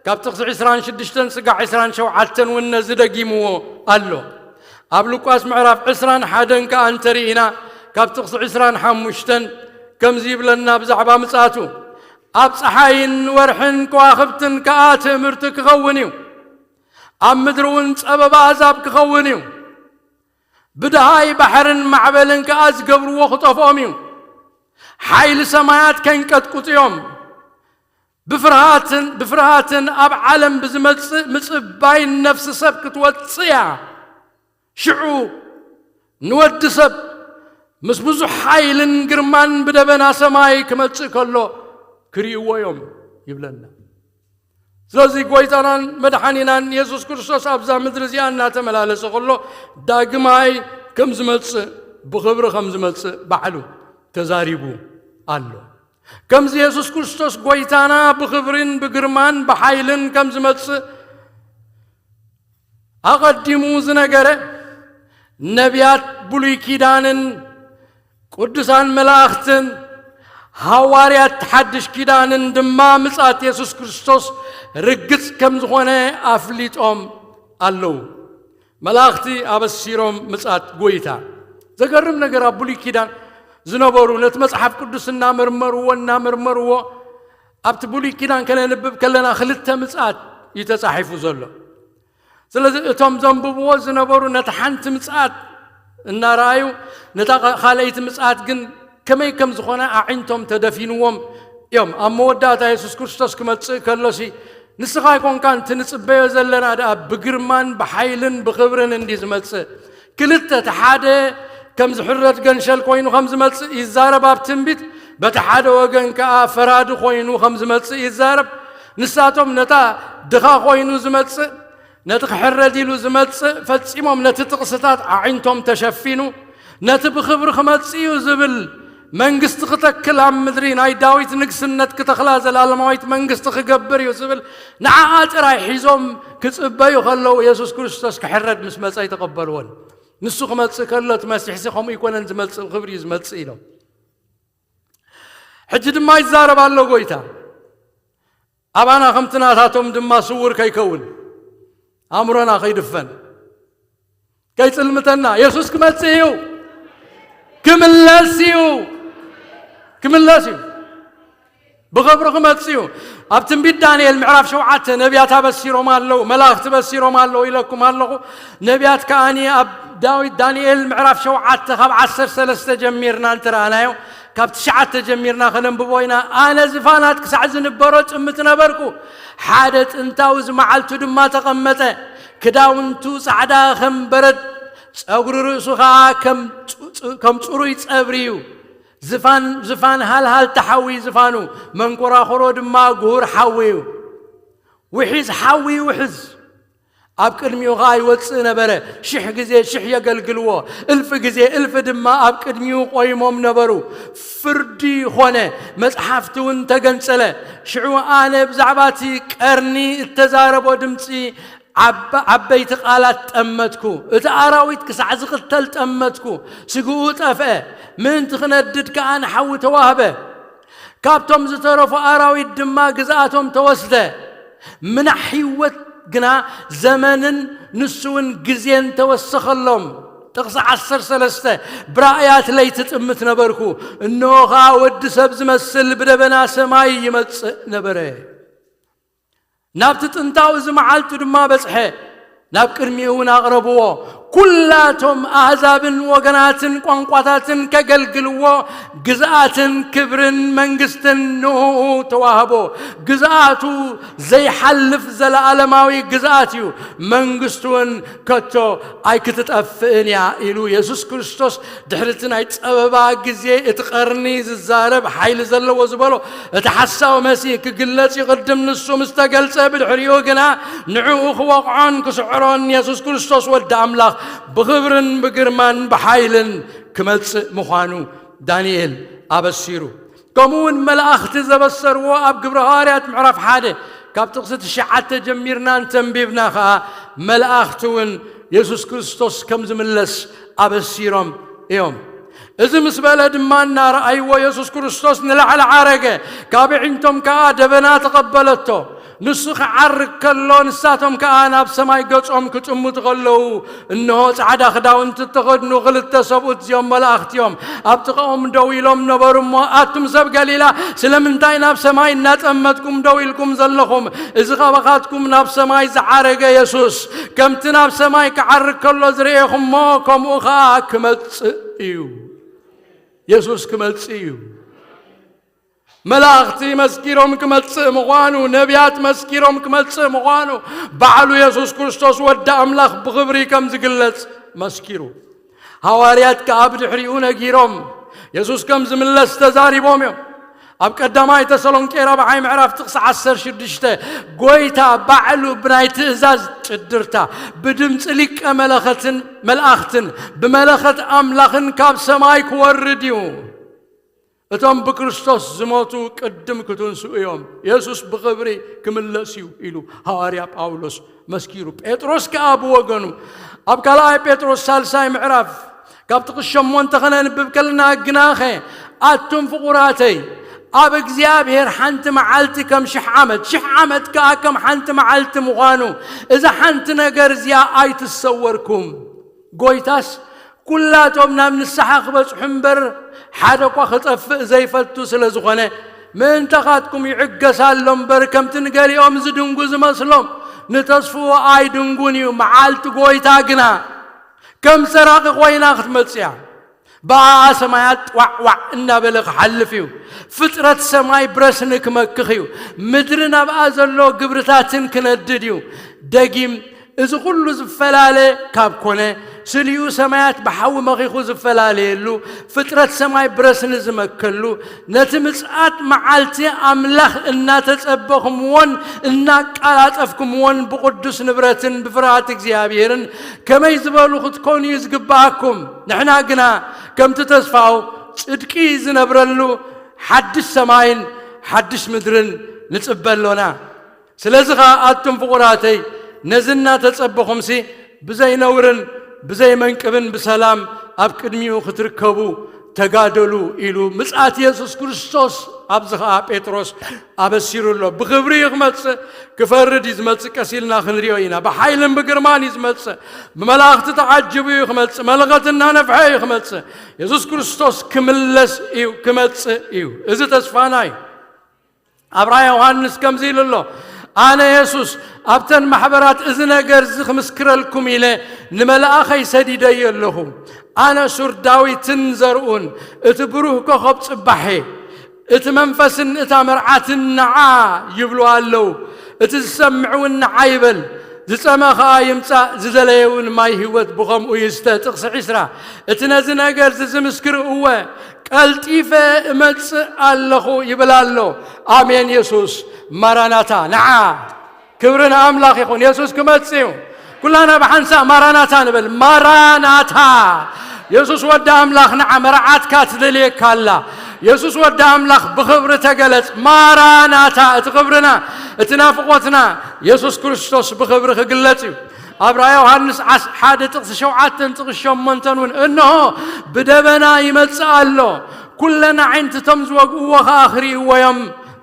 ካብ ጥቕሲ ዕስራን ሽዱሽተን ስጋዕ ዕስራን ሸውዓተን እውን ነዚ ደጊምዎ ኣሎ። ኣብ ሉቃስ ምዕራፍ ዕስራን ሓደን ከኣ እንተርኢና፣ ካብ ጥቕሲ ዕስራን ሓሙሽተን ከምዚ ይብለና ብዛዕባ ምጽኣቱ፣ ኣብ ጸሓይን ወርሕን ከዋኽብትን ከኣ ትእምርቲ ክኸውን እዩ። ኣብ ምድሪ እውን ጸበባ ኣህዛብ ክኸውን እዩ። ብደሃይ ባሕርን ማዕበልን ከኣ ዝገብርዎ ክጠፍኦም እዩ። ሓይሊ ሰማያት ከንቀጥቅጡ እዮም። ብፍርሃትን፣ ብፍርሃትን ኣብ ዓለም ብዝመጽእ ምጽባይ ነፍሲ ሰብ ክትወጽእ እያ። ሽዑ ንወዲ ሰብ ምስ ብዙሕ ሓይልን ግርማን ብደበና ሰማይ ክመጽእ ከሎ ክርእይዎ እዮም ይብለና። ስለዚ ጎይታናን መድሓኒናን የሱስ ክርስቶስ ኣብዛ ምድሪ እዚኣ እናተመላለሰ ከሎ ዳግማይ ከም ዝመጽእ፣ ብኽብሪ ከም ዝመጽእ ባዕሉ ተዛሪቡ ኣሎ። ከምዚ የሱስ ክርስቶስ ጎይታና ብኽብሪን ብግርማን ብሓይልን ከም ዝመጽእ ኣቐዲሙ ዝነገረ፣ ነቢያት ብሉይ ኪዳንን ቅዱሳን መላእኽትን ሃዋርያት ሓድሽ ኪዳንን ድማ ምጽኣት የሱስ ክርስቶስ ርግጽ ከም ዝኾነ ኣፍሊጦም ኣለዉ። መላእኽቲ ኣበሲሮም ምጽኣት ጎይታ። ዘገርም ነገር፣ ኣብ ብሉይ ኪዳን ዝነበሩ ነቲ መጽሓፍ ቅዱስ እናመርመርዎ፣ እናመርመርዎ፣ ኣብቲ ብሉይ ኪዳን ከነንብብ ከለና ክልተ ምጽኣት እዩ ተጻሒፉ ዘሎ። ስለዚ እቶም ዘንብብዎ ዝነበሩ ነቲ ሓንቲ ምጽኣት እናረኣዩ፣ ነታ ኻ-፣ ካልኣይቲ ምጽኣት ግን ከመይ ከም ዝኾነ ኣዒንቶም ተደፊንዎም እዮም። ኣብ መወዳእታ የሱስ ክርስቶስ ክመጽእ ከሎሲ፣ ንስኻ ኣይኮንካን እቲ ንጽበዮ ዘለና ደኣ ብግርማን ብሓይልን ብኽብርን እንዲ ዝመጽእ። ክልተ፣ እቲ ሓደ ከም ዝሕረድ ገንሸል ኮይኑ ከም ዝመጽእ ይዛረብ ኣብ ትንቢት፣ በቲ ሓደ ወገን ከኣ ፈራዲ ኮይኑ ከም ዝመጽእ ይዛረብ። ንሳቶም ነታ ድኻ ኮይኑ ዝመጽእ፣ ነቲ ክሕረድ ኢሉ ዝመጽእ ፈጺሞም ነቲ ጥቕስታት ኣዒንቶም ተሸፊኑ፣ ነቲ ብኽብሪ ክመጽእ እዩ ዝብል መንግስቲ ክተክል ኣብ ምድሪ ናይ ዳዊት ንግስነት ክተኽላ ዘላለማዊት መንግስቲ ክገብር እዩ ዝብል ንዓኣ ጥራይ ሒዞም ክጽበዩ ከለዉ የሱስ ክርስቶስ ክሕረድ ምስ መጸ ኣይተቐበልዎን። ንሱ ክመጽእ ከሎ እቲ መሲሕሲ ከምኡ ኣይኮነን ዝመጽእ፣ ብኽብሪ እዩ ዝመጽእ ኢሎም። ሕጂ ድማ ይዛረብ ኣሎ ጎይታ። ኣባና ከምቲ ናታቶም ድማ ስውር ከይከውን፣ ኣእምሮና ከይድፈን፣ ከይጽልምተና፣ የሱስ ክመጽእ እዩ፣ ክምለስ እዩ፣ ክምለስ እዩ፣ ብኽብሪ ክመጽእ እዩ። ኣብ ትንቢት ዳንኤል ምዕራፍ ሸውዓተ ነቢያት ኣበሲሮም ኣለዉ፣ መላእኽቲ በሲሮም ኣለዉ ኢለኩም ኣለኹ። ነቢያት ከኣኒ ኣብ ዳዊት፣ ዳንኤል ምዕራፍ ሸውዓተ ካብ ዓሰርተ ሰለስተ ጀሚርና እንተረኣናዮ፣ ካብ ትሽዓተ ጀሚርና ከነንብቦ ኢና። ኣነ ዝፋናት ክሳዕ ዝንበሮ ጥምት ነበርኩ። ሓደ ጥንታዊ ዝመዓልቱ ድማ ተቐመጠ። ክዳውንቱ ጻዕዳ ከም በረድ፣ ጸጉሪ ርእሱ ኸኣ ከም ጽ-፣ ጽ-፣ ከም ጽሩይ ጸብሪ እዩ። ዝፋን፣ ዝፋን ሃልሃል ተሓዊ ዝፋኑ፣ መንኮራኹሮ ድማ ጉሁር ሓዊ እዩ። ውሒዝ ሓዊ ይውሕዝ። ኣብ ቅድሚኡ ኸኣ ይወጽእ ነበረ። ሽሕ ግዜ ሽሕ የገልግልዎ፣ እልፍ ግዜ እልፍ ድማ ኣብ ቅድሚኡ ቆይሞም ነበሩ። ፍርዲ ኾነ፣ መጽሓፍቲ እውን ተገንጸለ። ሽዑ ኣነ ብዛዕባ እቲ ቀርኒ እተዛረቦ ድምጺ ዓበ-፣ ዓበይቲ ቃላት ጠመትኩ። እቲ ኣራዊት ክሳዕ ዝቕተል ጠመትኩ። ስግኡ ጠፍአ፣ ምእንቲ ክነድድ ከኣ ንሓዊ ተዋህበ። ካብቶም ዝተረፉ ኣራዊት ድማ ግዝኣቶም ተወስደ። ምናሕ ህይወት ግና ዘመንን ንሱ እውን ግዜን ተወሰኸሎም። ጥቕሲ ዓሰርተ ሰለስተ፣ ብራእያት ለይቲ ጥምት ነበርኩ፣ እንሆ ኸኣ ወዲ ሰብ ዝመስል ብደበና ሰማይ ይመጽእ ነበረ። ናብቲ ጥንታዊ እዚ መዓልቱ ድማ በጽሐ። ናብ ቅድሚኡ እውን ኣቕረብዎ። ኩላቶም ኣህዛብን ወገናትን ቋንቋታትን ከገልግልዎ ግዝኣትን ክብርን መንግስትን ንኡ ተዋህቦ። ግዝኣቱ ዘይሓልፍ ዘለኣለማዊ ግዝኣት እዩ፣ መንግስቱ እውን ከቶ ኣይክትጠፍእን እያ ኢሉ የሱስ ክርስቶስ ድሕሪ እቲ ናይ ጸበባ ግዜ እቲ ቀርኒ ዝዛረብ ሓይሊ ዘለዎ ዝበሎ እቲ ሓሳዊ መሲህ ክግለጽ ይቕድም። ንሱ ምስ ተገልጸ ብድሕሪኡ ግና ንዕኡ ክወቕዖን ክስዕሮን የሱስ ክርስቶስ ወዲ ኣምላኽ ብኽብርን ብግርማን ብሓይልን ክመጽእ ምዃኑ ዳንኤል ኣበሲሩ። ከምኡ እውን መላእኽቲ ዘበሰርዎ ኣብ ግብረ ሃዋርያት ምዕራፍ ሓደ ካብ ጥቕሲ ትሽዓተ ጀሚርና እንተንቢብና ኸኣ መላእኽቲ እውን የሱስ ክርስቶስ ከም ዝምለስ ኣበሲሮም እዮም። እዚ ምስ በለ ድማ እናረኣይዎ የሱስ ክርስቶስ ንላዕሊ ዓረገ፣ ካብ ኣዒንቶም ከኣ ደበና ተቐበለቶ። ንሱ ክዓርግ ከሎ ንሳቶም ከኣ ናብ ሰማይ ገጾም ክጥምቱ ከለዉ እንሆ ጻዕዳ ክዳውንቲ እተኸድኑ ክልተ ሰብኡት እዚኦም መላእኽቲ እዮም። ኣብ ጥቓኦም ደው ኢሎም ነበሩ እሞ ኣቱም ሰብ ገሊላ ስለምንታይ ናብ ሰማይ እናጠመትኩም ደው ኢልኩም ዘለኹም? እዚ ካባኻትኩም ናብ ሰማይ ዝዓረገ የሱስ ከምቲ ናብ ሰማይ ክዓርግ ከሎ ዝረኤኹሞ ከምኡ ኸኣ ክመጽእ እዩ። የሱስ ክመጽእ እዩ። መላእኽቲ መስኪሮም ክመጽእ ምዃኑ፣ ነቢያት መስኪሮም ክመጽእ ምዃኑ፣ ባዕሉ የሱስ ክርስቶስ ወዲ ኣምላኽ ብኽብሪ ከም ዝግለጽ መስኪሩ። ሃዋርያት ከኣ ብድሕሪኡ ነጊሮም የሱስ ከም ዝምለስ ተዛሪቦም እዮም። ኣብ ቀዳማይ ተሰሎንቄ ራብዓይ ምዕራፍ ጥቕሲ ዓሰርተ ሽዱሽተ ጎይታ ባዕሉ ብናይ ትእዛዝ ጭድርታ ብድምፂ ሊቀ መለኸትን መላእኽትን ብመለኸት ኣምላኽን ካብ ሰማይ ክወርድ እዩ። እቶም ብክርስቶስ ዝሞቱ ቅድም ክትንስኡ እዮም፣ የሱስ ብኽብሪ ክምለስ እዩ ኢሉ ሃዋርያ ጳውሎስ መስኪሩ። ጴጥሮስ ከኣ ብወገኑ ኣብ ካልኣይ ጴጥሮስ ሳልሳይ ምዕራፍ ካብ ጥቕሲ ሸሞንተ ከነንብብ ከለና፣ ግናኸ ኣቱም ፍቑራተይ ኣብ እግዚኣብሔር ሓንቲ መዓልቲ ከም ሽሕ ዓመት፣ ሽሕ ዓመት ከኣ ከም ሓንቲ መዓልቲ ምዃኑ፣ እዛ ሓንቲ ነገር እዚኣ ኣይትሰወርኩም። ጎይታስ ኩላቶም ናብ ንስሓ ክበጽሑ እምበር፣ ሓደ እኳ ክጠፍእ ዘይፈቱ ስለ ዝኾነ፣ ምእንታኻትኩም ይዕገስ ኣሎ እምበር፣ ከምቲ ንገሊኦም ዝድንጉ ዝመስሎም፣ ንተስፍኡ ኣይድንጉን እዩ። መዓልቲ ጎይታ ግና ከም ሰራቒ ኮይና ክትመጽእ እያ። ብኣኣ ሰማያት ዋዕ ዋዕ እናበለ ክሓልፍ እዩ። ፍጥረት ሰማይ ብረስኒ ክመክኽ እዩ። ምድሪ ናብኣ ዘሎ ግብርታትን ክነድድ እዩ። ደጊም እዚ ኩሉ ዝፈላለ ካብ ኮነ፣ ስሊኡ ሰማያት ብሓዊ መኺኹ ዝፈላለየሉ፣ ፍጥረት ሰማይ ብረስኒ ዝመከሉ፣ ነቲ ምጽኣት መዓልቲ ኣምላኽ እናተጸበኹምዎን እናቃላጠፍኩምዎን ብቕዱስ ንብረትን ብፍርሃት እግዚኣብሔርን ከመይ ዝበሉ ክትኮኑ እዩ ዝግብኣኩም። ንሕና ግና ከምቲ ተስፋው ጽድቂ ዝነብረሉ ሓድሽ ሰማይን ሓድሽ ምድርን ንጽበ ኣሎና። ስለዚ ኸኣ ኣቱም ፍቑራተይ፣ ነዚ እናተጸበኹምሲ ብዘይ ነውርን ብዘይ መንቅብን ብሰላም ኣብ ቅድሚኡ ክትርከቡ ተጋደሉ ኢሉ ምጽኣት የሱስ ክርስቶስ ኣብዚ ኸኣ ጴጥሮስ ኣበሲሩ ኣሎ። ብኽብሪ እዩ ክመጽእ፣ ክፈርድ እዩ ዝመጽእ። ቀስ ኢልና ክንሪኦ ኢና። ብሓይልን ብግርማን እዩ ዝመጽእ። ብመላእኽቲ ተዓጅቡ እዩ ክመጽእ። መለኸት እናነፍሐ እዩ ክመጽእ። የሱስ ክርስቶስ ክምለስ እዩ፣ ክመጽእ እዩ። እዚ ተስፋና እዩ። ኣብ ራእይ ዮሃንስ ከምዚ ኢሉ ኣሎ፣ ኣነ የሱስ ኣብተን ማሕበራት እዚ ነገር እዚ ክምስክረልኩም ኢለ ንመልኣኸይ ሰዲደዮ ኣለኹ። ኣነ ሱር ዳዊትን ዘርኡን፣ እቲ ብሩህ ኮኸብ ጽባሕ እየ። እቲ መንፈስን እታ መርዓትን ንዓ ይብሉ ኣለዉ። እቲ ዝሰምዕ እውን ንዓ ይበል። ዝጸመ ኸኣ ይምጻእ፣ ዝደለየ እውን ማይ ህይወት ብኸምኡ ይስተ። ጥቕሲ ዕስራ። እቲ ነዚ ነገር እዚ ዝምስክር፣ እወ፣ ቀልጢፈ እመጽእ ኣለኹ ይብል ኣሎ። ኣሜን። የሱስ ማራናታ፣ ንዓ። ክብሪ ንኣምላኽ ይኹን። የሱስ ክመጽእ እዩ። ኩላና ብሓንሳእ ማራናታ ንበል። ማራናታ! የሱስ ወዲ ኣምላኽ፣ ንዓ፣ መርዓትካ ትደልየካ ኣላ። የሱስ ወዲ ኣምላኽ፣ ብኽብሪ ተገለጽ። ማራናታ! እቲ ክብርና፣ እቲ ናፍቖትና፣ የሱስ ክርስቶስ ብኽብሪ ክግለጽ እዩ። ኣብ ራእይ ዮሃንስ ዓስ-፣ ሓደ ጥቕሲ ሸውዓተን ጥቕሲ ሸሞንተን እውን፣ እንሆ፣ ብደበና ይመጽእ ኣሎ፣ ኩለን ኣዒንቲ እቶም ዝወግእዎ ኸኣ ክርእይዎ እዮም፣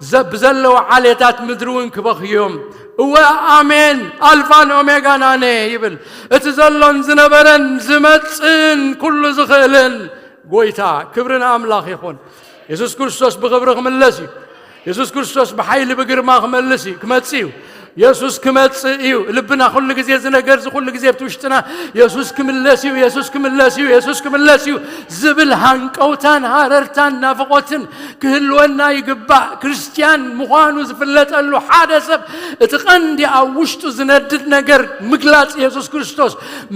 ዘ-፣ ብዘለዉ ዓሌታት ምድሪ እውን ክበኽዩ እዮም። እወ፣ ኣሜን፣ ኣልፋን ኦሜጋን ኣነ ይብል። እቲ ዘሎን ዝነበረን ዝመጽእን ኩሉ ዝኽእልን ጐይታ። ክብሪ ንኣምላኽ ይኹን። የሱስ ክርስቶስ ብኽብሪ ክምለስ እዩ። የሱስ ክርስቶስ ብሓይሊ ብግርማ ክመልስ እዩ፣ ክመጽእ እዩ። የሱስ ክመጽእ እዩ። ልብና ኩሉ ግዜ፣ እዚ ነገር እዚ ኩሉ ግዜ ኣብቲ ውሽጥና፣ የሱስ ክምለስ እዩ፣ የሱስ ክምለስ እዩ፣ የሱስ ክምለስ እዩ ዝብል ሃንቀውታን ሃረርታን ናፍቖትን ክህልወና ይግባእ። ክርስትያን ምዃኑ ዝፍለጠሉ ሓደ ሰብ፣ እቲ ቀንዲ ኣብ ውሽጡ ዝነድድ ነገር፣ ምግላጽ የሱስ ክርስቶስ፣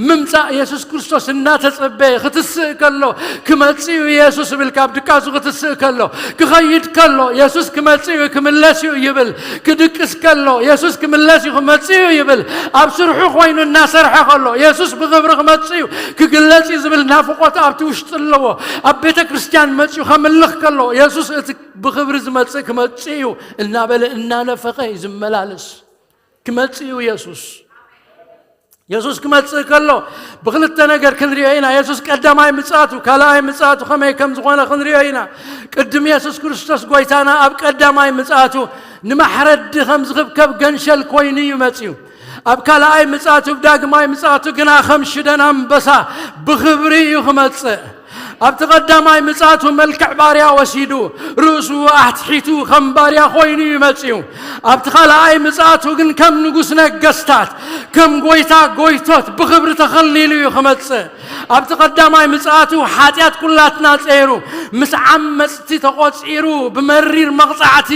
ምምጻእ የሱስ ክርስቶስ እናተጸበየ ክትስእ ከሎ፣ ክመጽእ እዩ የሱስ እብል፣ ካብ ድቃሱ ክትስእ ከሎ፣ ክኸይድ ከሎ፣ የሱስ ክመጽእ እዩ፣ ክምለስ እዩ ይብል፣ ክድቅስ ከሎ፣ የሱስ ክምለስ እዩ፣ ክመጽእ እዩ ይብል፣ ኣብ ስርሑ ኮይኑ እናሰርሐ ከሎ፣ የሱስ ብኽብሪ ክመጽእ እዩ፣ ክግለጽ እዩ ዝብል ናፍቖት ኣብቲ ውሽጢ ኣለዎ። ኣብ ቤተ ክርስትያን መጽኡ ከምልኽ ከሎ፣ የሱስ፣ እቲ ብኽብሪ ዝመጽእ ክመጽእ እዩ እናበለ እናነፈቐ እዩ ዝመላለስ። ክመጽእ እዩ የሱስ። የሱስ ክመጽእ ከሎ ብኽልተ ነገር ክንሪኦ ኢና። የሱስ ቀዳማይ ምጽኣቱ፣ ካልኣይ ምጽኣቱ ከመይ ከም ዝኾነ ክንሪኦ ኢና። ቅድም የሱስ ክርስቶስ ጐይታና ኣብ ቀዳማይ ምጽኣቱ ንማሕረዲ ከም ዝኽብከብ ገንሸል ኮይኑ እዩ መጺኡ። ኣብ ካልኣይ ምጽኣቱ፣ ዳግማይ ምጽኣቱ ግና ከም ሽደን ኣንበሳ ብኽብሪ እዩ ክመጽእ። ኣብቲ ቀዳማይ ምጽኣቱ መልክዕ ባርያ ወሲዱ፣ ርእሱ ኣትሒቱ ከም ባርያ ኮይኑ እዩ መጺኡ። ኣብቲ ካልኣይ ምጽኣቱ ግን ከም ንጉስ ነገስታት፣ ከም ጐይታ ጐይቶት ብኽብሪ ተኸሊሉ እዩ ክመጽእ። ኣብቲ ቀዳማይ ምጽኣቱ ሓጢኣት ኩላትና ጸይሩ፣ ምስ ዓመጽቲ ተቖጺሩ፣ ብመሪር መቕጻዕቲ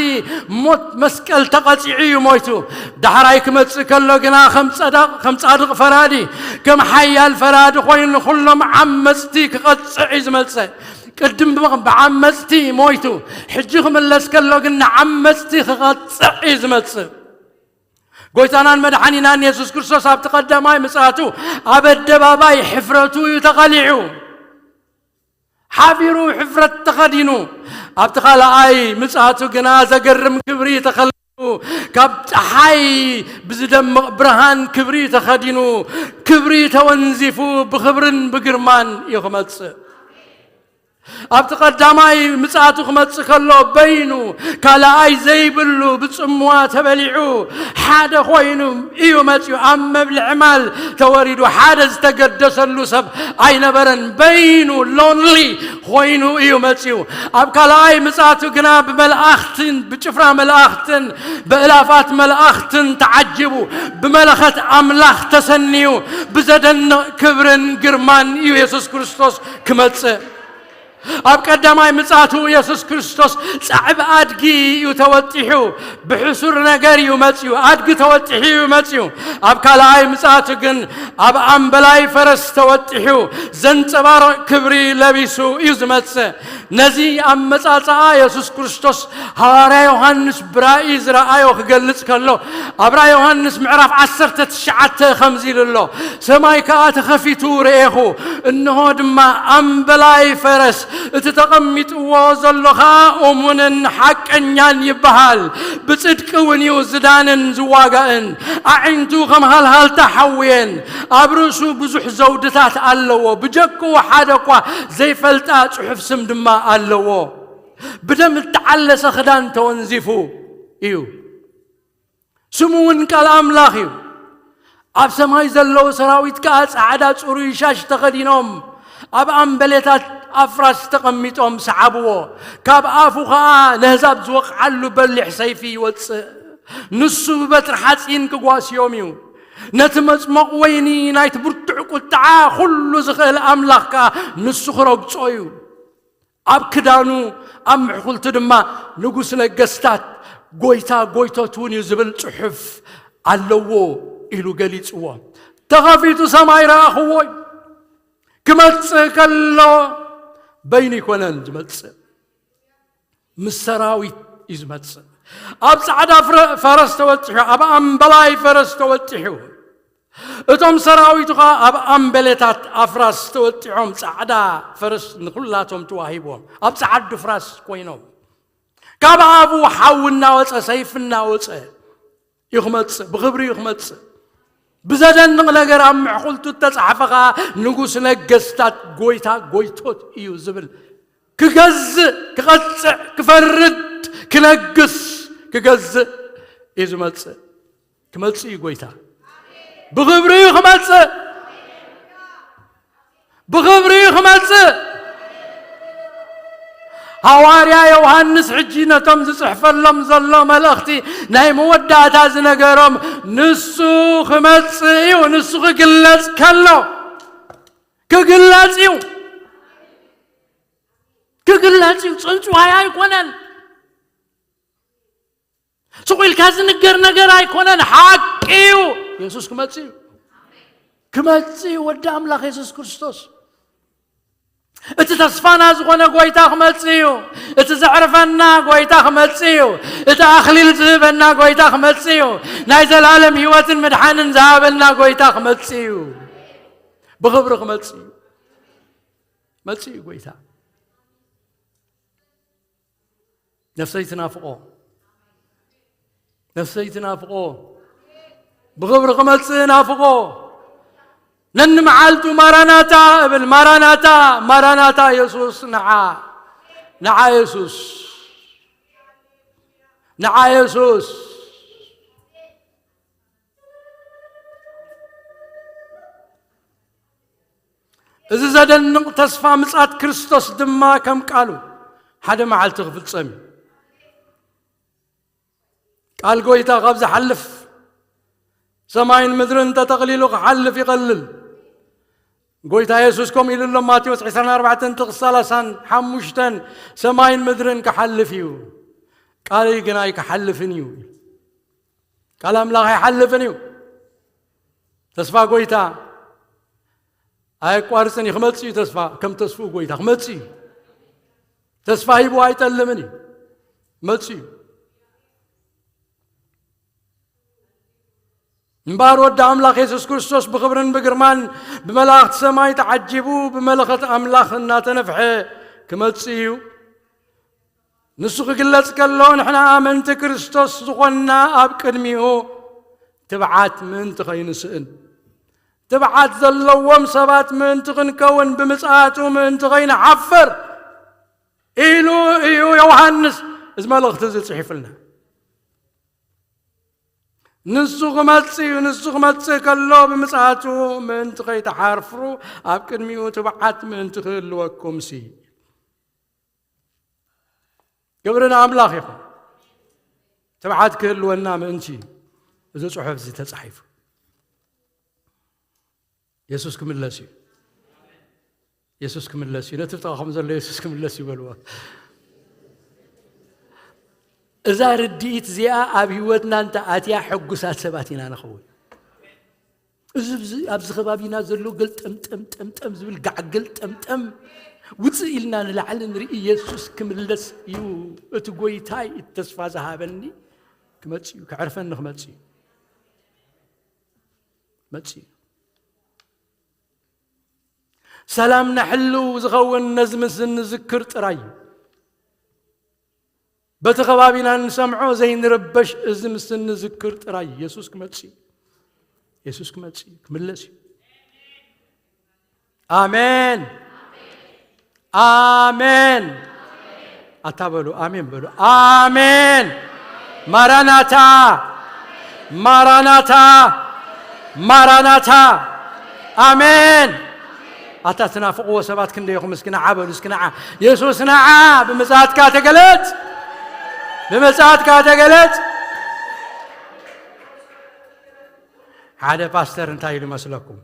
ሞት መስቀል ተቐጺዑ እዩ ሞይቱ። ዳሕራይ ክመጽእ ከሎ ግና ከም ጸዳቕ-፣ ከም ጻድቕ ፈራዲ፣ ከም ሓያል ፈራዲ ኮይኑ ንኹሎም ዓመጽቲ ክቐጽዕ እዩ ዝመጽእ። ቅድም ብ-፣ ብዓመጽቲ ሞይቱ፣ ሕጂ ክምለስ ከሎ ግን ንዓመጽቲ ክቐጽዕ እዩ ዝመጽእ። ጐይታናን መድሓኒናን የሱስ ክርስቶስ ኣብቲ ቀዳማይ ምጽኣቱ ኣብ ኣደባባይ ሕፍረቱ እዩ ተቐሊዑ። ሓፊሩ፣ ሕፍረት ተኸዲኑ። ኣብቲ ካልኣይ ምጽኣቱ ግና ዘገርም ክብሪ ተኸሊሉ፣ ካብ ጸሓይ ብዝደምቕ ብርሃን ክብሪ ተኸዲኑ፣ ክብሪ ተወንዚፉ፣ ብኽብርን ብግርማን እዩ ክመጽእ። ኣብቲ ቀዳማይ ምጽኣቱ ክመጽእ ከሎ በይኑ፣ ካልኣይ ዘይብሉ፣ ብጽምዋ ተበሊዑ፣ ሓደ ኮይኑ እዩ መጺኡ። ኣብ መብልዒ ማል ተወሪዱ፣ ሓደ ዝተገደሰሉ ሰብ ኣይነበረን። በይኑ፣ ሎንሊ ኮይኑ እዩ መጺኡ። ኣብ ካልኣይ ምጽኣቱ ግና ብመላእኽትን፣ ብጭፍራ መላእኽትን፣ ብእላፋት መላእኽትን ተዓጂቡ፣ ብመለኸት ኣምላኽ ተሰንዩ፣ ብዘደንቕ ክብርን ግርማን እዩ የሱስ ክርስቶስ ክመጽእ። ኣብ ቀዳማይ ምጽኣቱ የሱስ ክርስቶስ ጻዕብ ኣድጊ እዩ ተወጢሑ፣ ብሕሱር ነገር እዩ መጺኡ፣ ኣድጊ ተወጢሑ እዩ መጺኡ። ኣብ ካልኣይ ምጽኣቱ ግን ኣብ ኣምበላይ ፈረስ ተወጢሑ፣ ዘንጸባርቕ ክብሪ ለቢሱ እዩ ዝመጽእ። ነዚ ኣመጻጽኣ የሱስ ክርስቶስ ሃዋርያ ዮሃንስ ብራእይ ዝረኣዮ ክገልጽ ከሎ፣ ኣብ ራእይ ዮሃንስ ምዕራፍ ዓሰርተ ትሽዓተ ከምዚ ኢሉ ኣሎ፣ ሰማይ ከኣ ተኸፊቱ ርኤኹ፣ እንሆ ድማ ኣምበላይ ፈረስ፣ እቲ ተቐሚጥዎ ዘሎ ኸኣ እሙንን ሓቀኛን ይበሃል። ብጽድቂ እውን እዩ ዝዳንን ዝዋጋእን። ኣዒንቱ ከም ሃልሃልታ ሓዊ እየን። ኣብ ርእሱ ብዙሕ ዘውድታት ኣለዎ። ብጀክኡ ሓደ እኳ ዘይፈልጣ ጽሑፍ ስም ድማ ኣለዎ። ብደም እተዓለሰ ክዳን ተወንዚፉ እዩ። ስሙ እውን ቃል ኣምላኽ እዩ። ኣብ ሰማይ ዘለዉ ሰራዊት ከኣ ጻዕዳ ጽሩይ ሻሽ ተኸዲኖም፣ ኣብ ኣምበሌታት ኣፍራስ ተቐሚጦም ሰዓብዎ። ካብ ኣፉ ኸኣ ነህዛብ ዝወቕዓሉ በሊሕ ሰይፊ ይወጽእ። ንሱ ብበትሪ ሓጺን ክጓስዮም እዩ። ነቲ መጽመቕ ወይኒ ናይቲ ብርቱዕ ቁጥዓ ኩሉ ዝኽእል ኣምላኽ ከኣ ንሱ ክረግጾ እዩ። ኣብ ክዳኑ፣ ኣብ ምሕኩልቱ ድማ ንጉስ ነገስታት፣ ጎይታ ጎይቶት እውን እዩ ዝብል ጽሑፍ ኣለዎ ኢሉ ገሊጽዎ። ተኸፊቱ ሰማይ ረኣኽዎ እዩ። ክመጽእ ከሎ በይኑ ኣይኮነን ዝመጽእ፣ ምስ ሰራዊት እዩ ዝመጽእ። ኣብ ጻዕዳ ፍረ-፣ ፈረስ ተወጢሑ፣ ኣብ ኣምበላይ ፈረስ ተወጢሑ። እቶም ሰራዊቱ ኸኣ ኣብ ኣምበሌታት ኣፍራስ ተወጢዖም፣ ጻዕዳ ፈረስ ንኹላቶም ተዋሂቦም፣ ኣብ ጻዓዱ ፍራስ ኮይኖም። ካብ ኣፉ ሓዊ እናወጸ፣ ሰይፊ እናወጸ እዩ ክመጽእ፣ ብኽብሪ እዩ ክመጽእ። ብዘደንቕ ነገር ኣብ ምሕኩልቱ እተጻሕፈ ኸኣ ንጉስ ነገስታት፣ ጎይታ ጎይቶት እዩ ዝብል። ክገዝእ፣ ክቐጽዕ፣ ክፈርድ፣ ክነግስ፣ ክገዝእ እዩ ዝመጽእ። ክመጽእ እዩ ጎይታ። ብኽብሪ እዩ ክመጽእ። ብኽብሪ እዩ ክመጽእ። ሃዋርያ ዮሃንስ ሕጂ ነቶም ዝጽሕፈሎም ዘሎ መልእኽቲ ናይ መወዳእታ ዝነገሮም፣ ንሱ ክመጽእ እዩ፣ ንሱ ክግለጽ ከሎ፣ ክግለጽ እዩ፣ ክግለጽ እዩ። ጽንጽዋይ ኣይኮነን። ስቕ ኢልካ ዝንገር ነገር ኣይኮነን፣ ሓቂ እዩ። የሱስ ክመጽእ እዩ። ክመጽእ እዩ ወዲ ኣምላኽ የሱስ ክርስቶስ። እቲ ተስፋና ዝኾነ ጎይታ ክመጽእ እዩ። እቲ ዘዕርፈና ጎይታ ክመጽእ እዩ። እቲ ኣኽሊል ዝህበና ጎይታ ክመጽእ እዩ። ናይ ዘላለም ህይወትን ምድሓንን ዝሃበና ጎይታ ክመጽእ እዩ። ብኽብሪ ክመጽእ እዩ። መጽእ እዩ ጎይታ። ነፍሰይ ትናፍቆ። ነፍሰይ ትናፍቆ። ብኽብሪ ክመጽእ ናፍቆ። ነንመዓልቱ ማራናታ እብል፣ ማራናታ፣ ማራናታ፣ የሱስ ንዓ፣ ንዓ የሱስ፣ ንዓ የሱስ። እዚ ዘደንቕ ተስፋ ምጽኣት ክርስቶስ ድማ ከም ቃሉ ሓደ መዓልቲ ክፍጸም እዩ። ቃል ጎይታ ካብ ዝሓልፍ ሰማይን ምድርን ተጠቕሊሉ ክሓልፍ ይቐልል። ጎይታ የሱስ ከምኡ ኢሉ ኣሎ፣ ማቴዎስ ዕስራን ኣርባዕተን ጥቕሲ ሰላሳን ሓሙሽተን፣ ሰማይን ምድርን ክሓልፍ እዩ፣ ቃለይ ግን ኣይክሓልፍን እዩ። ቃል ኣምላኽ ኣይሓልፍን እዩ። ተስፋ ጎይታ ኣየቋርጽን እዩ። ክመጽእ እዩ ተስፋ፣ ከም ተስፍኡ ጎይታ ክመጽእ እዩ። ተስፋ ሂቡ ኣይጠልምን እዩ። መጽእ እዩ። እምበኣር ወዲ ኣምላኽ የሱስ ክርስቶስ ብኽብርን ብግርማን ብመላእኽቲ ሰማይ ተዓጂቡ ብመለኸት ኣምላኽ እናተነፍሐ ክመጽእ እዩ። ንሱ ክግለጽ ከሎ ንሕና ኣመንቲ ክርስቶስ ዝኾንና ኣብ ቅድሚኡ ትብዓት ምእንቲ ኸይንስእን፣ ትብዓት ዘለዎም ሰባት ምእንቲ ክንከውን፣ ብምጽኣቱ ምእንቲ ኸይንሓፍር ኢሉ እዩ ዮሃንስ እዚ መልእኽቲ እዚ ጽሒፉልና። ንሱ ክመጽእ እዩ። ንሱ ክመጽእ ከሎ ብምጽኣቱ ምእንቲ ኸይትሓፍሩ ኣብ ቅድሚኡ ትብዓት ምእንቲ ክህልወኩምሲ። ክብሪ ንኣምላኽ ይኹን። ትብዓት ክህልወና ምእንቲ እዚ ጽሑፍ እዚ ተጻሒፉ። የሱስ ክምለስ እዩ። የሱስ ክምለስ እዩ። ነቲ ጥቓኹም ዘሎ የሱስ ክምለስ እዩ በልዎ። እዛ ርድኢት እዚኣ ኣብ ህይወትና እንተ ኣትያ ሕጉሳት ሰባት ኢና ንኸውን። እዚ ኣብዚ ኣብዚ ከባቢና ዘሎ ገልጠምጠም ጠምጠም ዝብል ጋዕ ገልጠምጠም ውፅእ ኢልና ንላዕሊ ንርኢ። የሱስ ክምለስ እዩ። እቲ ጎይታይ እቲ ተስፋ ዝሃበኒ ክመጽእ እዩ። ከዕርፈኒ ክመጽእ እዩ። መጽእ እዩ። ሰላምና ሕልው ዝኸውን ነዚ ምስ እንዝክር ጥራይ እዩ። በቲ ከባቢና እንሰምዖ ዘይንርበሽ እዚ ምስ እንዝክር ጥራይ እዩ። የሱስ ክመጽእ እዩ። የሱስ ክመጽእ እዩ። ክምለስ እዩ። ኣሜን። ኣሜን። ኣታ በሉ፣ ኣሜን በሉ። ኣሜን። ማራናታ፣ ማራናታ፣ ማራናታ። ኣሜን። ኣታ ትናፍቕዎ ሰባት ክንደይ ኢኹም? እስኪ ንዓ በሉ፣ እስኪ ንዓ። የሱስ ንዓ፣ ብምጽኣትካ ተገለጽ። ብምጽኣትካ ተገለጽ። ሓደ ፓስተር እንታይ ኢሉ መስለኩም?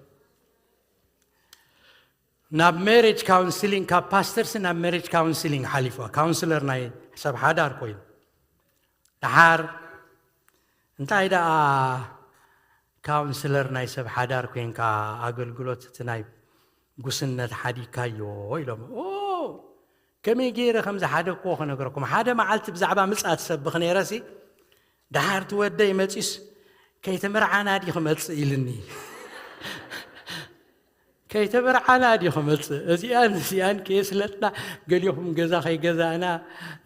ናብ ሜሬጅ ካውንስሊንግ፣ ካብ ፓስተርስ ናብ ሜሬጅ ካውንስሊንግ ሓሊፍዋ። ካውንስለር ናይ ሰብ ሓዳር ኮይኑ፣ ደሓር እንታይ ደኣ ካውንስለር ናይ ሰብ ሓዳር ኮይንካ ኣገልግሎት እቲ ናይ ጉስነት ሓዲግካዮ ኢሎም። ኦ፣ ከመይ ገይረ ከም ዝሓደግክዎ ክነግረኩም። ሓደ መዓልቲ ብዛዕባ ምጽኣት ሰብኽ ነይረሲ፣ ደሓር እቲ ወደይ መጺስ፣ "ከይተመርዓና ድዩ ክመጽእ?" ኢልኒ። "ከይተመርዓና ድዩ ክመጽእ? እዚኣን እዚኣን ከየስለጥና፣ ገሊኹም ገዛ ከይገዛእና፣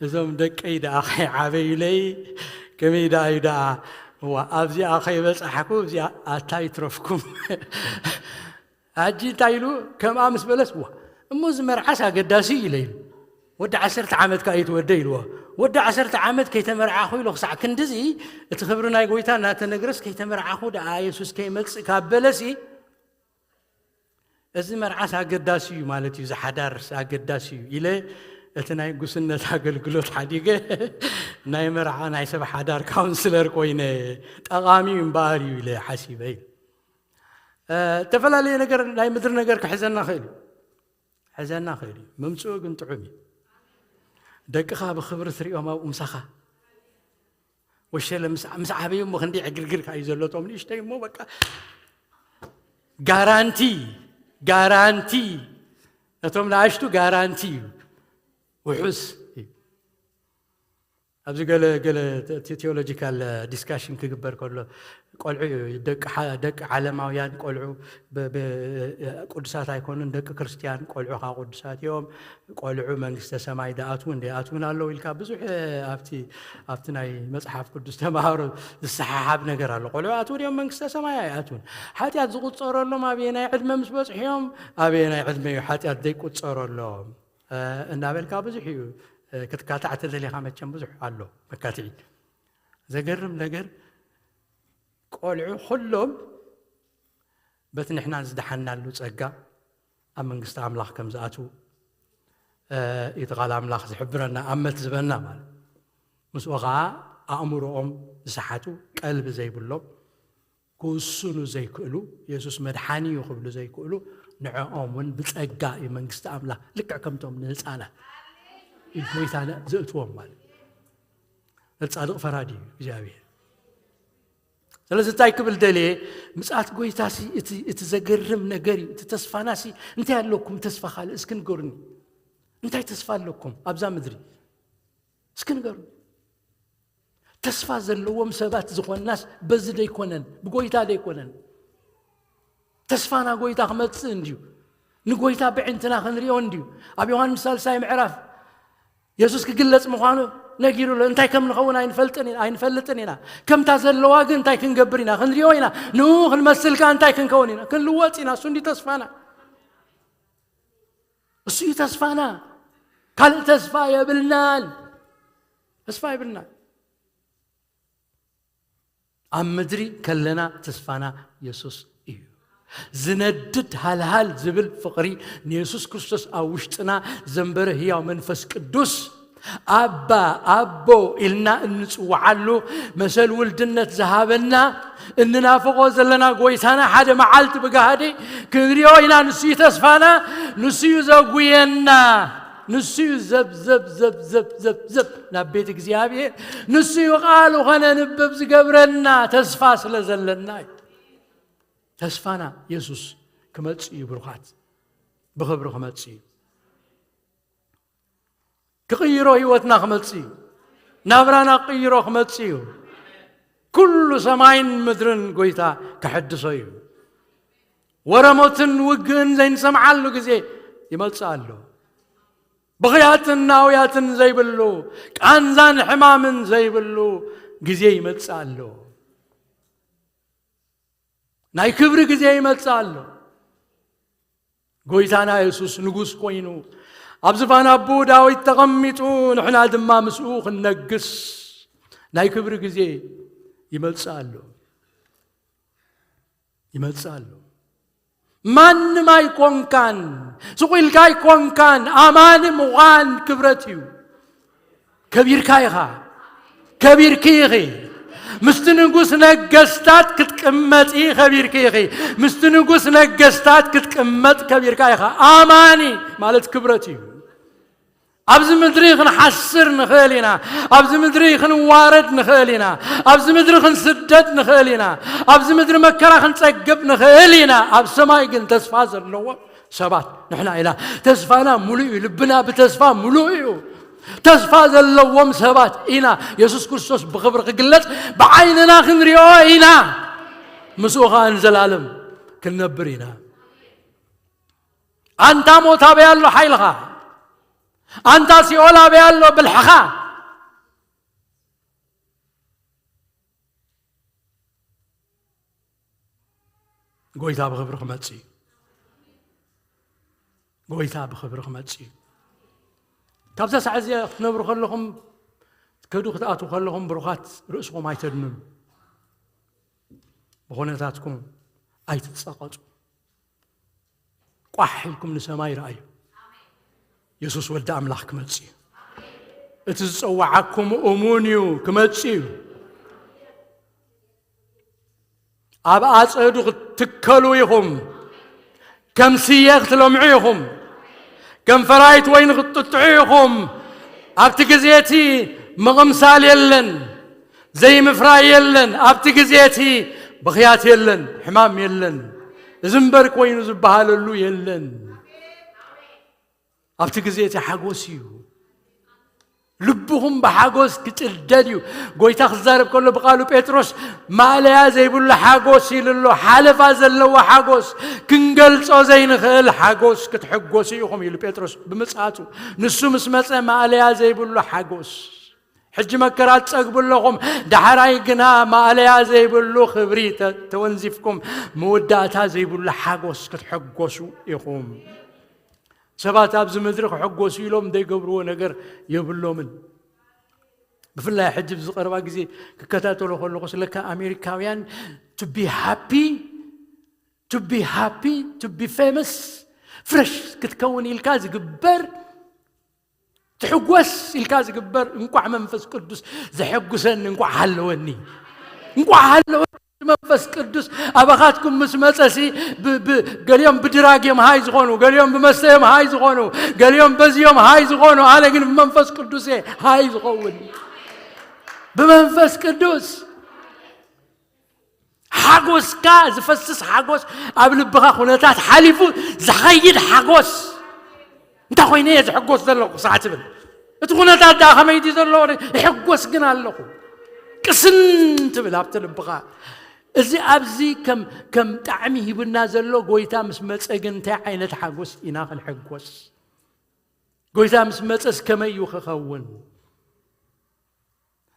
እዞም ደቀይ ደኣ ከይዓበዩለይ፣ ከመይ ደኣ እዩ ደኣ? እዋ፣ ኣብዚኣ ከይበጻሕኩ፣ እዚኣ ኣታ ይትረፍኩም?" ሕጂ እንታይ ኢሉ? ከምኣ ምስ በለስ፣ "ዋ፣ እሞ እዚ መርዓስ ኣገዳሲ እዩ" ኢለ ኢሉ። "ወዲ ዓሰርተ ዓመት ከኣ እዩ ትወደ" ኢልዎ። "ወዲ ዓሰርተ ዓመት ከይተመርዓኹ" ኢሉ ክሳዕ ክንድዚ እቲ ክብሪ ናይ ጎይታ እናተነግረስ፣ "ከይተመርዓኹ ደኣ የሱስ ከይመጽእ" ካብ በለሲ፣ "እዚ መርዓስ ኣገዳሲ እዩ ማለት እዩ፣ እዚ ሓዳርስ ኣገዳሲ እዩ" ኢለ፣ እቲ ናይ ጉስነት ኣገልግሎት ሓዲገ፣ ናይ መርዓ ናይ ሰብ ሓዳር ካውንስለር ኮይነ፣ "ጠቓሚ እዩ እምበኣር እዩ" ኢለ ሓሲበ እዩ። እ፣ እተፈላለየ ነገር፣ ናይ ምድሪ ነገር ክሕዘና ኽእል እዩ። ሕዘና ኽእል እዩ። ምምጽኡ ግን ጥዑም እዩ። ደቅኻ ብኽብሪ ትሪኦም ኣብኡ ምሳኻ። ወሸለ ምስ፣ ምስ ዓበዩ እሞ ክንደይ ዕግርግር ከኣ እዩ ዘሎ። እቶም ንእሽተይ እሞ በቃ ጋራንቲ፣ ጋራንቲ። ነቶም ንኣሽቱ ጋራንቲ እዩ። ውሑስ እዩ። ኣብዚ ገለ፣ ገለ ተ-፣ ተ-፣ ቴዎሎጂካል ዲስካሽን ክግበር ከሎ፣ ቆልዑ ደቂ ሓ-፣ ደቂ ዓለማውያን ቆልዑ ብ-፣ ብ-፣ ቅዱሳት ኣይኮኑን፣ ደቂ ክርስትያን ቆልዑ ከኣ ቅዱሳት እዮም፣ ቆልዑ መንግስተ ሰማይ ደኣትዉን ደይኣትዉን ኣለዉ ኢልካ ብዙሕ ኣብቲ፣ ኣብቲ ናይ መጽሓፍ ቅዱስ ተምሃሮ ዝሰሓሓብ ነገር ኣሎ። ቆልዑ ኣትዉ ድዮም መንግስተ ሰማይ? ኣይኣትዉን። ሓጢኣት ዝቁጸረሎም ኣበየናይ ዕድመ ምስ በጽሑ እዮም? ኣበየናይ ዕድመ እዩ ሓጢኣት ዘይቁጸረሎም? እ፣ እናበልካ ብዙሕ እዩ፣ እ፣ ክትካታዕ ተደሊኻ መቸም ብዙሕ ኣሎ መካትዒ። ዘገርም ነገር፣ ቆልዑ ኩሎም በቲ ንሕና ዝደሓናሉ ጸጋ ኣብ መንግስቲ ኣምላኽ ከም ዝኣትዉ፣ እ፣ እቲ ቃል ኣምላኽ ዝሕብረና፣ ኣመት ዝበና ማለት። ምስኡ ኸዓ ኣእምሮኦም ዝሰሓቱ፣ ቀልቢ ዘይብሎም፣ ክውስኑ ዘይክእሉ፣ የሱስ መድሓኒ እዩ ክብሉ ዘይክእሉ፣ ንዕኦም እውን ብጸጋ እዩ መንግስቲ ኣምላኽ፣ ልክዕ ከምቶም ንህፃናት እዩ ጎይታ ነ-፣ ዘእትዎም ማለት እዩ። ጻድቕ ፈራዲ እዩ እግዚኣብሔር። ስለዚ እንታይ ክብል ደልየ፣ ምጽኣት ጎይታሲ እቲ፣ እቲ ዘገርም ነገር እዩ። እቲ ተስፋናሲ እንታይ ኣለኩም ተስፋ ካልእ እስኪ ንገሩኒ። እንታይ ተስፋ ኣለኩም ኣብዛ ምድሪ? እስኪ ንገሩኒ። ተስፋ ዘለዎም ሰባት ዝኾንናስ በዚ ደይኮነን፣ ብጎይታ ደይኮነን። ተስፋና ጎይታ ክመጽእ እንድዩ። ንጎይታ ብዕንትና ክንሪኦ እንድዩ። ኣብ ዮሃንስ ሳልሳይ ምዕራፍ የሱስ ክግለጽ ምዃኑ ነጊሩ ኣሎ። እንታይ ከም ንኸውን ኣይንፈልጥን ኢና፣ ኣይንፈልጥን ኢና። ከምታ ዘለዋ ግን እንታይ ክንገብር ኢና? ክንሪኦ ኢና። ንኡ ክንመስል ከኣ እንታይ ክንከውን ኢና? ክንልወጥ ኢና። እሱ እንድዩ ተስፋና። እሱ እዩ ተስፋና። ካልእ ተስፋ የብልናን። ተስፋ የብልናን። ኣብ ምድሪ ከለና ተስፋና የሱስ እዩ። ዝነድድ ሃልሃል ዝብል ፍቕሪ ንየሱስ ክርስቶስ ኣብ ውሽጥና ዘንበረ ህያው መንፈስ ቅዱስ ኣባ፣ ኣቦ ኢልና እንጽውዓሉ መሰል ውልድነት ዝሃበና፣ እንናፍቖ ዘለና ጎይታና ሓደ መዓልቲ ብጋህዲ ክንሪኦ ኢና። ንሱ እዩ ተስፋና፣ ንሱ እዩ ዘጉየና፣ ንሱ እዩ ዘብ፣ ዘብ፣ ዘብ፣ ዘብ፣ ዘብ፣ ዘብ ናብ ቤት እግዚኣብሔር፣ ንሱ እዩ ቃሉ ኸነንብብ ዝገብረና፣ ተስፋ ስለ ዘለና እዩ። ተስፋና የሱስ ክመጽእ እዩ ብሩኻት፣ ብኽብሪ ክመጽእ እዩ። ክቕይሮ ህይወትና ክመጽእ እዩ። ናብራና ክቕይሮ ክመጽእ እዩ። ኩሉ ሰማይን ምድርን ጎይታ ክሕድሶ እዩ። ወረ ሞትን ውግእን ዘይንሰምዓሉ ግዜ ይመጽእ ኣሎ። ብኽያትን ናውያትን ዘይብሉ፣ ቃንዛን ሕማምን ዘይብሉ ግዜ ይመጽእ ኣሎ። ናይ ክብሪ ግዜ ይመጽእ ኣሎ። ጎይታና የሱስ ንጉስ ኮይኑ፣ ኣብ ዝፋን ኣቦኡ ዳዊት ተቐሚጡ፣ ንሕና ድማ ምስኡ ክንነግስ ናይ ክብሪ ግዜ ይመጽእ ኣሎ። ይመጽእ ኣሎ። ማንም ኣይኮንካን፣ ስቕ ኢልካ ኣይኮንካን። ኣማኒ ምዃን ክብረት እዩ። ከቢርካ ኢኻ። ከቢርኪ ኢኺ። ምስቲ ንጉስ ነገስታት ክትቅመጢ ከቢርኪ ኢኺ። ምስቲ ንጉስ ነገስታት ክትቅመጥ ከቢርካ ኢኻ። ኣማኒ ማለት ክብረት እዩ። ኣብዚ ምድሪ ክንሓስር ንኽእል ኢና። ኣብዚ ምድሪ ክንዋረድ ንኽእል ኢና። ኣብዚ ምድሪ ክንስደድ ንኽእል ኢና። ኣብዚ ምድሪ መከራ ክንጸግብ ንኽእል ኢና። ኣብ ሰማይ ግን ተስፋ ዘለዎም ሰባት ንሕና ኢና። ተስፋና ሙሉእ እዩ። ልብና ብተስፋ ሙሉእ እዩ። ተስፋ ዘለዎም ሰባት ኢና። የሱስ ክርስቶስ ብኽብሪ ክግለጽ ብዓይንና ክንሪኦ ኢና። ምስኡ ኸኣ ንዘላለም ክንነብር ኢና። ኣንታ ሞት ኣበይ ኣሎ ሓይልኻ? ኣንታ ሲኦል ኣበይ ኣሎ ብልሕኻ? ጎይታ ብኽብሪ ክመጽእ እዩ። ጎይታ ብኽብሪ ክመጽእ እዩ። ካብዛ ሰዓት እዚኣ ክትነብሩ ከለኹም፣ ክትከዱ ክትኣትዉ ከለኹም ብሩኻት ርእስኹም ኣይተድንኑ። ብኹነታትኩም ኣይትጸቐጡ። ቋሕ ኢልኩም ንሰማይ ረኣዩ። የሱስ ወዲ ኣምላኽ ክመጽእ እዩ። እቲ ዝጸውዓኩም እሙን እዩ፣ ክመጽእ እዩ። ኣብ ኣጸዱ ክትትከሉ ኢኹም። ከም ስየ ክትለምዑ ኢኹም። ከም ፈራይት ወይኒ ክትጥጥዑ ኢኹም። ኣብቲ ግዜ እቲ ምቕምሳል የለን፣ ዘይምፍራይ የለን። ኣብቲ ግዜ እቲ ብኽያት የለን፣ ሕማም የለን፣ እዚ እምበር ኮይኑ ዝበሃለሉ የለን። ኣብቲ ግዜ እቲ ሓጎስ እዩ። ልብኹም ብሓጎስ ክጭደድ እዩ። ጎይታ ክዛረብ ከሎ ብቃሉ ጴጥሮስ ማእለያ ዘይብሉ ሓጎስ ኢሉ ኣሎ። ሓለፋ ዘለዎ ሓጎስ፣ ክንገልጾ ዘይንኽእል ሓጎስ ክትሕጎሱ ኢኹም ኢሉ ጴጥሮስ ብምጽኣቱ። ንሱ ምስ መጸ ማእለያ ዘይብሉ ሓጎስ። ሕጂ መከራ ትጸግቡ ኣለኹም፣ ዳሕራይ ግና ማእለያ ዘይብሉ ክብሪ ተ-፣ ተወንዚፍኩም መወዳእታ ዘይብሉ ሓጎስ ክትሕጎሱ ኢኹም። ሰባት ኣብዚ ምድሪ ክሕጎሱ ኢሎም ዘይገብርዎ ነገር የብሎምን። ብፍላይ ሕጂ ኣብዚ ቀረባ ግዜ ክከታተሎ ከለኹ ስለካ ኣሜሪካውያን to be happy, to be happy, to be famous፣ ፍረሽ ክትከውን ኢልካ ዝግበር፣ ትሕጎስ ኢልካ ዝግበር፣ እንቋዕ መንፈስ ቅዱስ ዘሐጉሰኒ፣ እንቋዕ ሃለወኒ፣ እንቋዕ ሃለወኒ መንፈስ ቅዱስ ኣባኻትኩም ምስ መጸሲ፣ ብ-፣ ብ-፣ ገሊኦም ብድራግ እዮም ሃይ ዝኾኑ፣ ገሊኦም ብመስተ እዮም ሃይ ዝኾኑ፣ ገሊኦም በዚ እዮም ሃይ ዝኾኑ። ኣነ ግን ብመንፈስ ቅዱስ እየ ሃይ ዝኸውን። ብመንፈስ ቅዱስ ሓጎስካ ዝፈስስ ሓጎስ፣ ኣብ ልብኻ ኩነታት ሓሊፉ ዝኸይድ ሓጎስ። እንታይ ኮይነ እየ ዝሕጎስ ዘለኹ ክሳዕ ትብል፣ እቲ ኩነታት ደኣ ከመይ ድዩ ዘሎ? ይሕጎስ ግን ኣለኹ። ቅስን ትብል ኣብቲ ልብኻ። እዚ ኣብዚ ከም፣ ከም ጣዕሚ ሂቡና ዘሎ፣ ጎይታ ምስ መጸ ግን እንታይ ዓይነት ሓጎስ ኢና ክንሕጎስ? ጎይታ ምስ መጸስ ከመይ እዩ ክኸውን?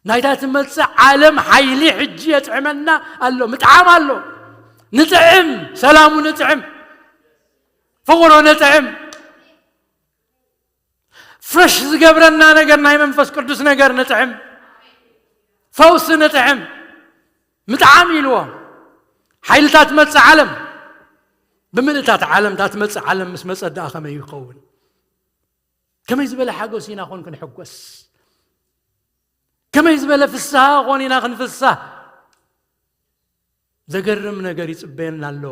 ናይታ ትመጽእ ዓለም ሓይሊ ሕጂ የጥዕመና ኣሎ። ምጥዓም ኣሎ። ንጥዕም፣ ሰላሙ ንጥዕም፣ ፍቕሮ ንጥዕም፣ ፍረሽ ዝገብረና ነገር፣ ናይ መንፈስ ቅዱስ ነገር ንጥዕም፣ ፈውሲ ንጥዕም። ምጥዓም ኢልዎ። ሓይልታት ትመጽእ ዓለም፣ ብምልእታት ዓለም፣ እታ ትመጽእ ዓለም ምስ መጸት ደኣ ከመይ ይኸውን? ከመይ ዝበለ ሓጎስ ኢና ኾን ክንሕጎስ? ከመይ ዝበለ ፍስሃ ኾን ኢና ክንፍሳህ? ዘገርም ነገር ይጽበየና ኣሎ።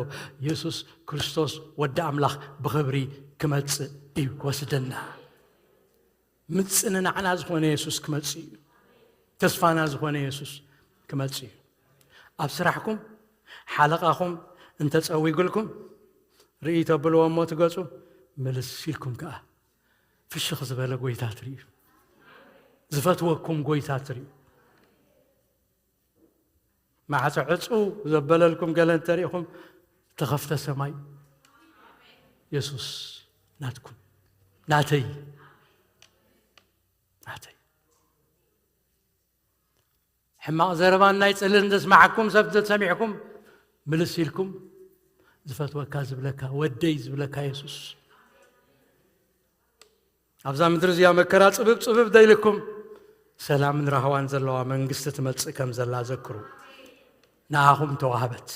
የሱስ ክርስቶስ ወዲ ኣምላኽ ብኽብሪ ክመጽእ እዩ ክወስደና። ምጽንናዕና ዝኾነ የሱስ ክመጽእ እዩ። ተስፋና ዝኾነ የሱስ ክመጽእ እዩ። ኣብ ስራሕኩም ሓለቓኹም እንተጸዊጉልኩም፣ ርእይ ተብልዎ እሞ ትገጹ፣ ምልስ ኢልኩም ከኣ ፍሽኽ ዝበለ ጎይታ ትርእዩ። ዝፈትወኩም ጎይታ ትርእዩ። ማዕጾ ዕጹው ዘበለልኩም ገለ እንተሪእኹም፣ ተኸፍተ ሰማይ፣ የሱስ ናትኩም፣ ናተይ፣ ናተይ። ሕማቕ ዘረባን ናይ ጽልእን ዘስማዓኩም ሰብ እንተሰሚዕኩም፣ ምልስ ኢልኩም፣ ዝፈትወካ ዝብለካ፣ ወደይ ዝብለካ የሱስ። ኣብዛ ምድሪ እዚኣ መከራ ጽብብ ጽብብ ደይልኩም፣ ሰላምን ራህዋን ዘለዋ መንግስቲ ትመጽእ ከም ዘላ ዘክሩ። ንኣኹም ተዋህበት።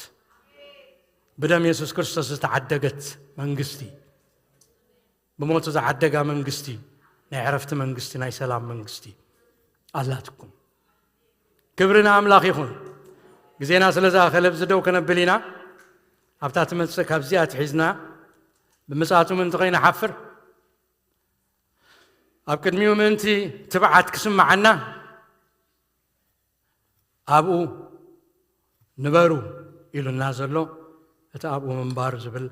ብደም የሱስ ክርስቶስ ዝተዓደገት መንግስቲ፣ ብሞቱ ዝዓደጋ መንግስቲ፣ ናይ ዕረፍቲ መንግስቲ፣ ናይ ሰላም መንግስቲ ኣላትኩም። ክብሪ ንኣምላኽ ይኹን። ግዜና ስለ ዝኣኸለ፣ ኣብዚ ደው ከነብል ኢና። ኣብታ ትመጽእ ካብዚኣ ትሒዝና ብምጽኣቱ ምእንቲ ከይንሓፍር፣ ኣብ ቅድሚኡ ምእንቲ ትብዓት ክስምዓና፣ ኣብኡ ንበሩ ኢሉና ዘሎ፣ እቲ ኣብኡ ምንባር ዝብል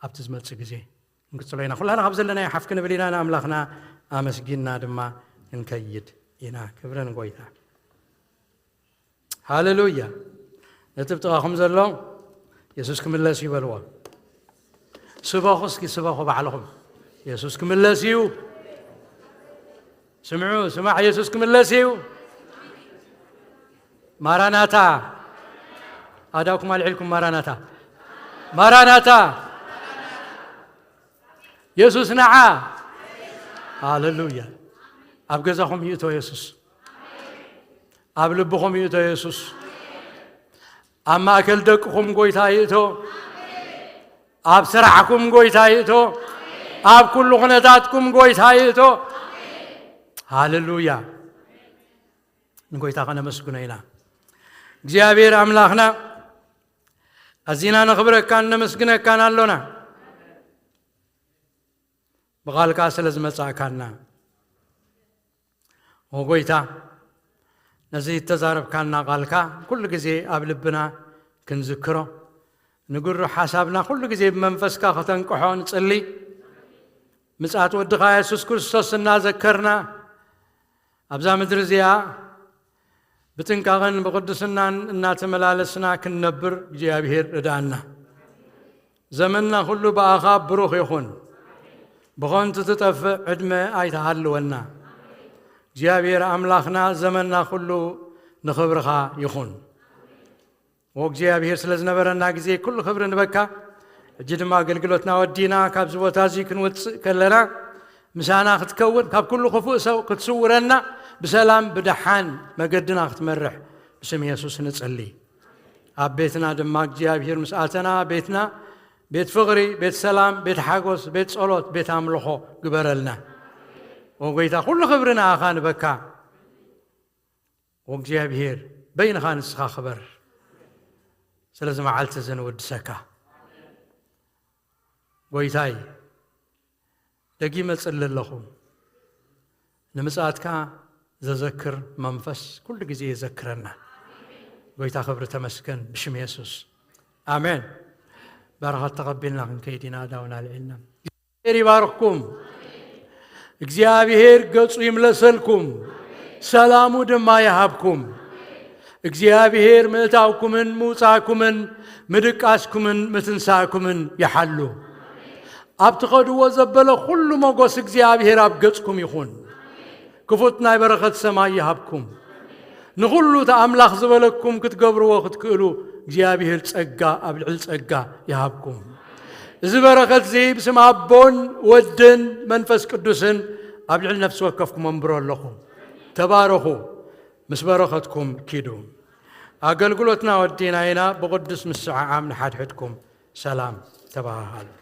ኣብቲ ዝመጽእ ግዜ ክንቅጽሎ ኢና። ኩላና ካብ ዘለናዮ ሓፍ ክንብል ኢና፣ ንኣምላኽና ኣመስጊንና ድማ ክንከይድ ኢና። ክብሪ ንጎይታ። ሃሌሉያ። ነቲ ብጥቓኹም ዘሎ፣ "የሱስ ክምለስ እዩ" በልዎ። ስበኹ እስኪ፣ ስበኹ ባዕልኹም። "የሱስ ክምለስ እዩ። ስምዑ፣ ስማዕ፣ የሱስ ክምለስ እዩ። ማራናታ!" ኣዳኩም ኣልዒልኩም፣ "ማራናታ! ማራናታ!" የሱስ ንዓ። ሃሌሉያ። ኣብ ገዛኹም ይእቶ የሱስ። ኣብ ልብኹም ይእቶ የሱስ። ኣብ ማእከል ደቅኹም ጎይታ ይእቶ። ኣብ ስራሕኩም ጎይታ ይእቶ። ኣብ ኩሉ ኩነታትኩም ጎይታ ይእቶ። ሃሌሉያ። ንጎይታ ከነመስግኖ ኢና። እግዚኣብሔር ኣምላኽና፣ ኣዚና ነኽብረካን ነመስግነካን ኣሎና። ብቓልካ ስለ ዝመጻእካና፣ ኦ ጎይታ፣ ነዚ እተዛረብካና ቃልካ ኩሉ ግዜ ኣብ ልብና ክንዝክሮ፣ ንግሩ ሓሳብና ኩሉ ግዜ ብመንፈስካ ከተንቅሖ ንጽሊ። ምጽኣት ወድኻ የሱስ ክርስቶስ እናዘከርና፣ ኣብዛ ምድሪ እዚኣ ብጥንቃቐን ብቕድስናን እናተመላለስና ክንነብር እግዚኣብሔር ርድኣና። ዘመንና ኩሉ ብኣኻ ብሩኽ ይኹን። ብኸንቱ ትጠፍእ ዕድመ ኣይትሃልወና። እግዚኣብሔር ኣምላኽና፣ ዘመንና ኩሉ ንኽብርኻ ይኹን። ኦ እግዚኣብሔር፣ ስለ ዝነበረና ግዜ ኩሉ ክብሪ ንበካ። ሕጂ ድማ ኣገልግሎትና ወዲና ካብዚ ቦታ እዚ ክንወጽእ ከለና፣ ምሳና ክትከውን፣ ካብ ኩሉ ክፉእ ሰው ክትስውረና፣ ብሰላም ብደሓን መገድና ክትመርሕ ብስም የሱስ ንጽሊ። ኣብ ቤትና ድማ እግዚኣብሔር ምስ ኣተና፣ ቤትና ቤት ፍቕሪ፣ ቤት ሰላም፣ ቤት ሓጎስ፣ ቤት ጸሎት፣ ቤት ኣምልኾ ግበረልና። ኦ ጎይታ፣ ኩሉ ክብሪ ንኣኻ ንበካ። ኦ እግዚኣብሔር፣ በይንኻ ንስኻ ክበር። ስለዚ መዓልቲ እዚ ንውድሰካ። ጎይታይ፣ ደጊመ ጽሊ ኣለኹ። ንምጽኣትካ ዘዘክር መንፈስ ኩሉ ግዜ የዘክረና። ጎይታ ክብሪ ተመስገን ብሽም የሱስ። ኣሜን። በረኸት ተቐቢልና ክንከይድ ኢና፣ ኣእዳውና ኣልዒልና። እግዚኣብሔር ይባርኽኩም። እግዚኣብሔር ገጹ ይምለሰልኩም፣ ሰላሙ ድማ ይሃብኩም። እግዚኣብሔር ምእታውኩምን ምውጻእኩምን ምድቃስኩምን ምትንሳእኩምን ይሓሉ። ኣብ ትኸድዎ ዘበለ ኩሉ ሞጎስ እግዚኣብሔር ኣብ ገጽኩም ይኹን። ክፉት ናይ በረኸት ሰማይ ይሃብኩም። ንኹሉ እቲ ኣምላኽ ዝበለኩም ክትገብርዎ ክትክእሉ እግዚኣብሔር ጸጋ ኣብ ልዕሊ ጸጋ ይሃብኩም። እዚ በረኸት እዚ ብስም ኣቦን ወድን መንፈስ ቅዱስን ኣብ ልዕሊ ነፍሲ ወከፍኩም ኣንብሮ ኣለኹ። ተባረኹ፣ ምስ በረኸትኩም ኪዱ። ኣገልግሎትና ወዲና ኢና። ብቕዱስ ምስዓዓም ንሓድሕድኩም ሰላም ተባሃሃሉ።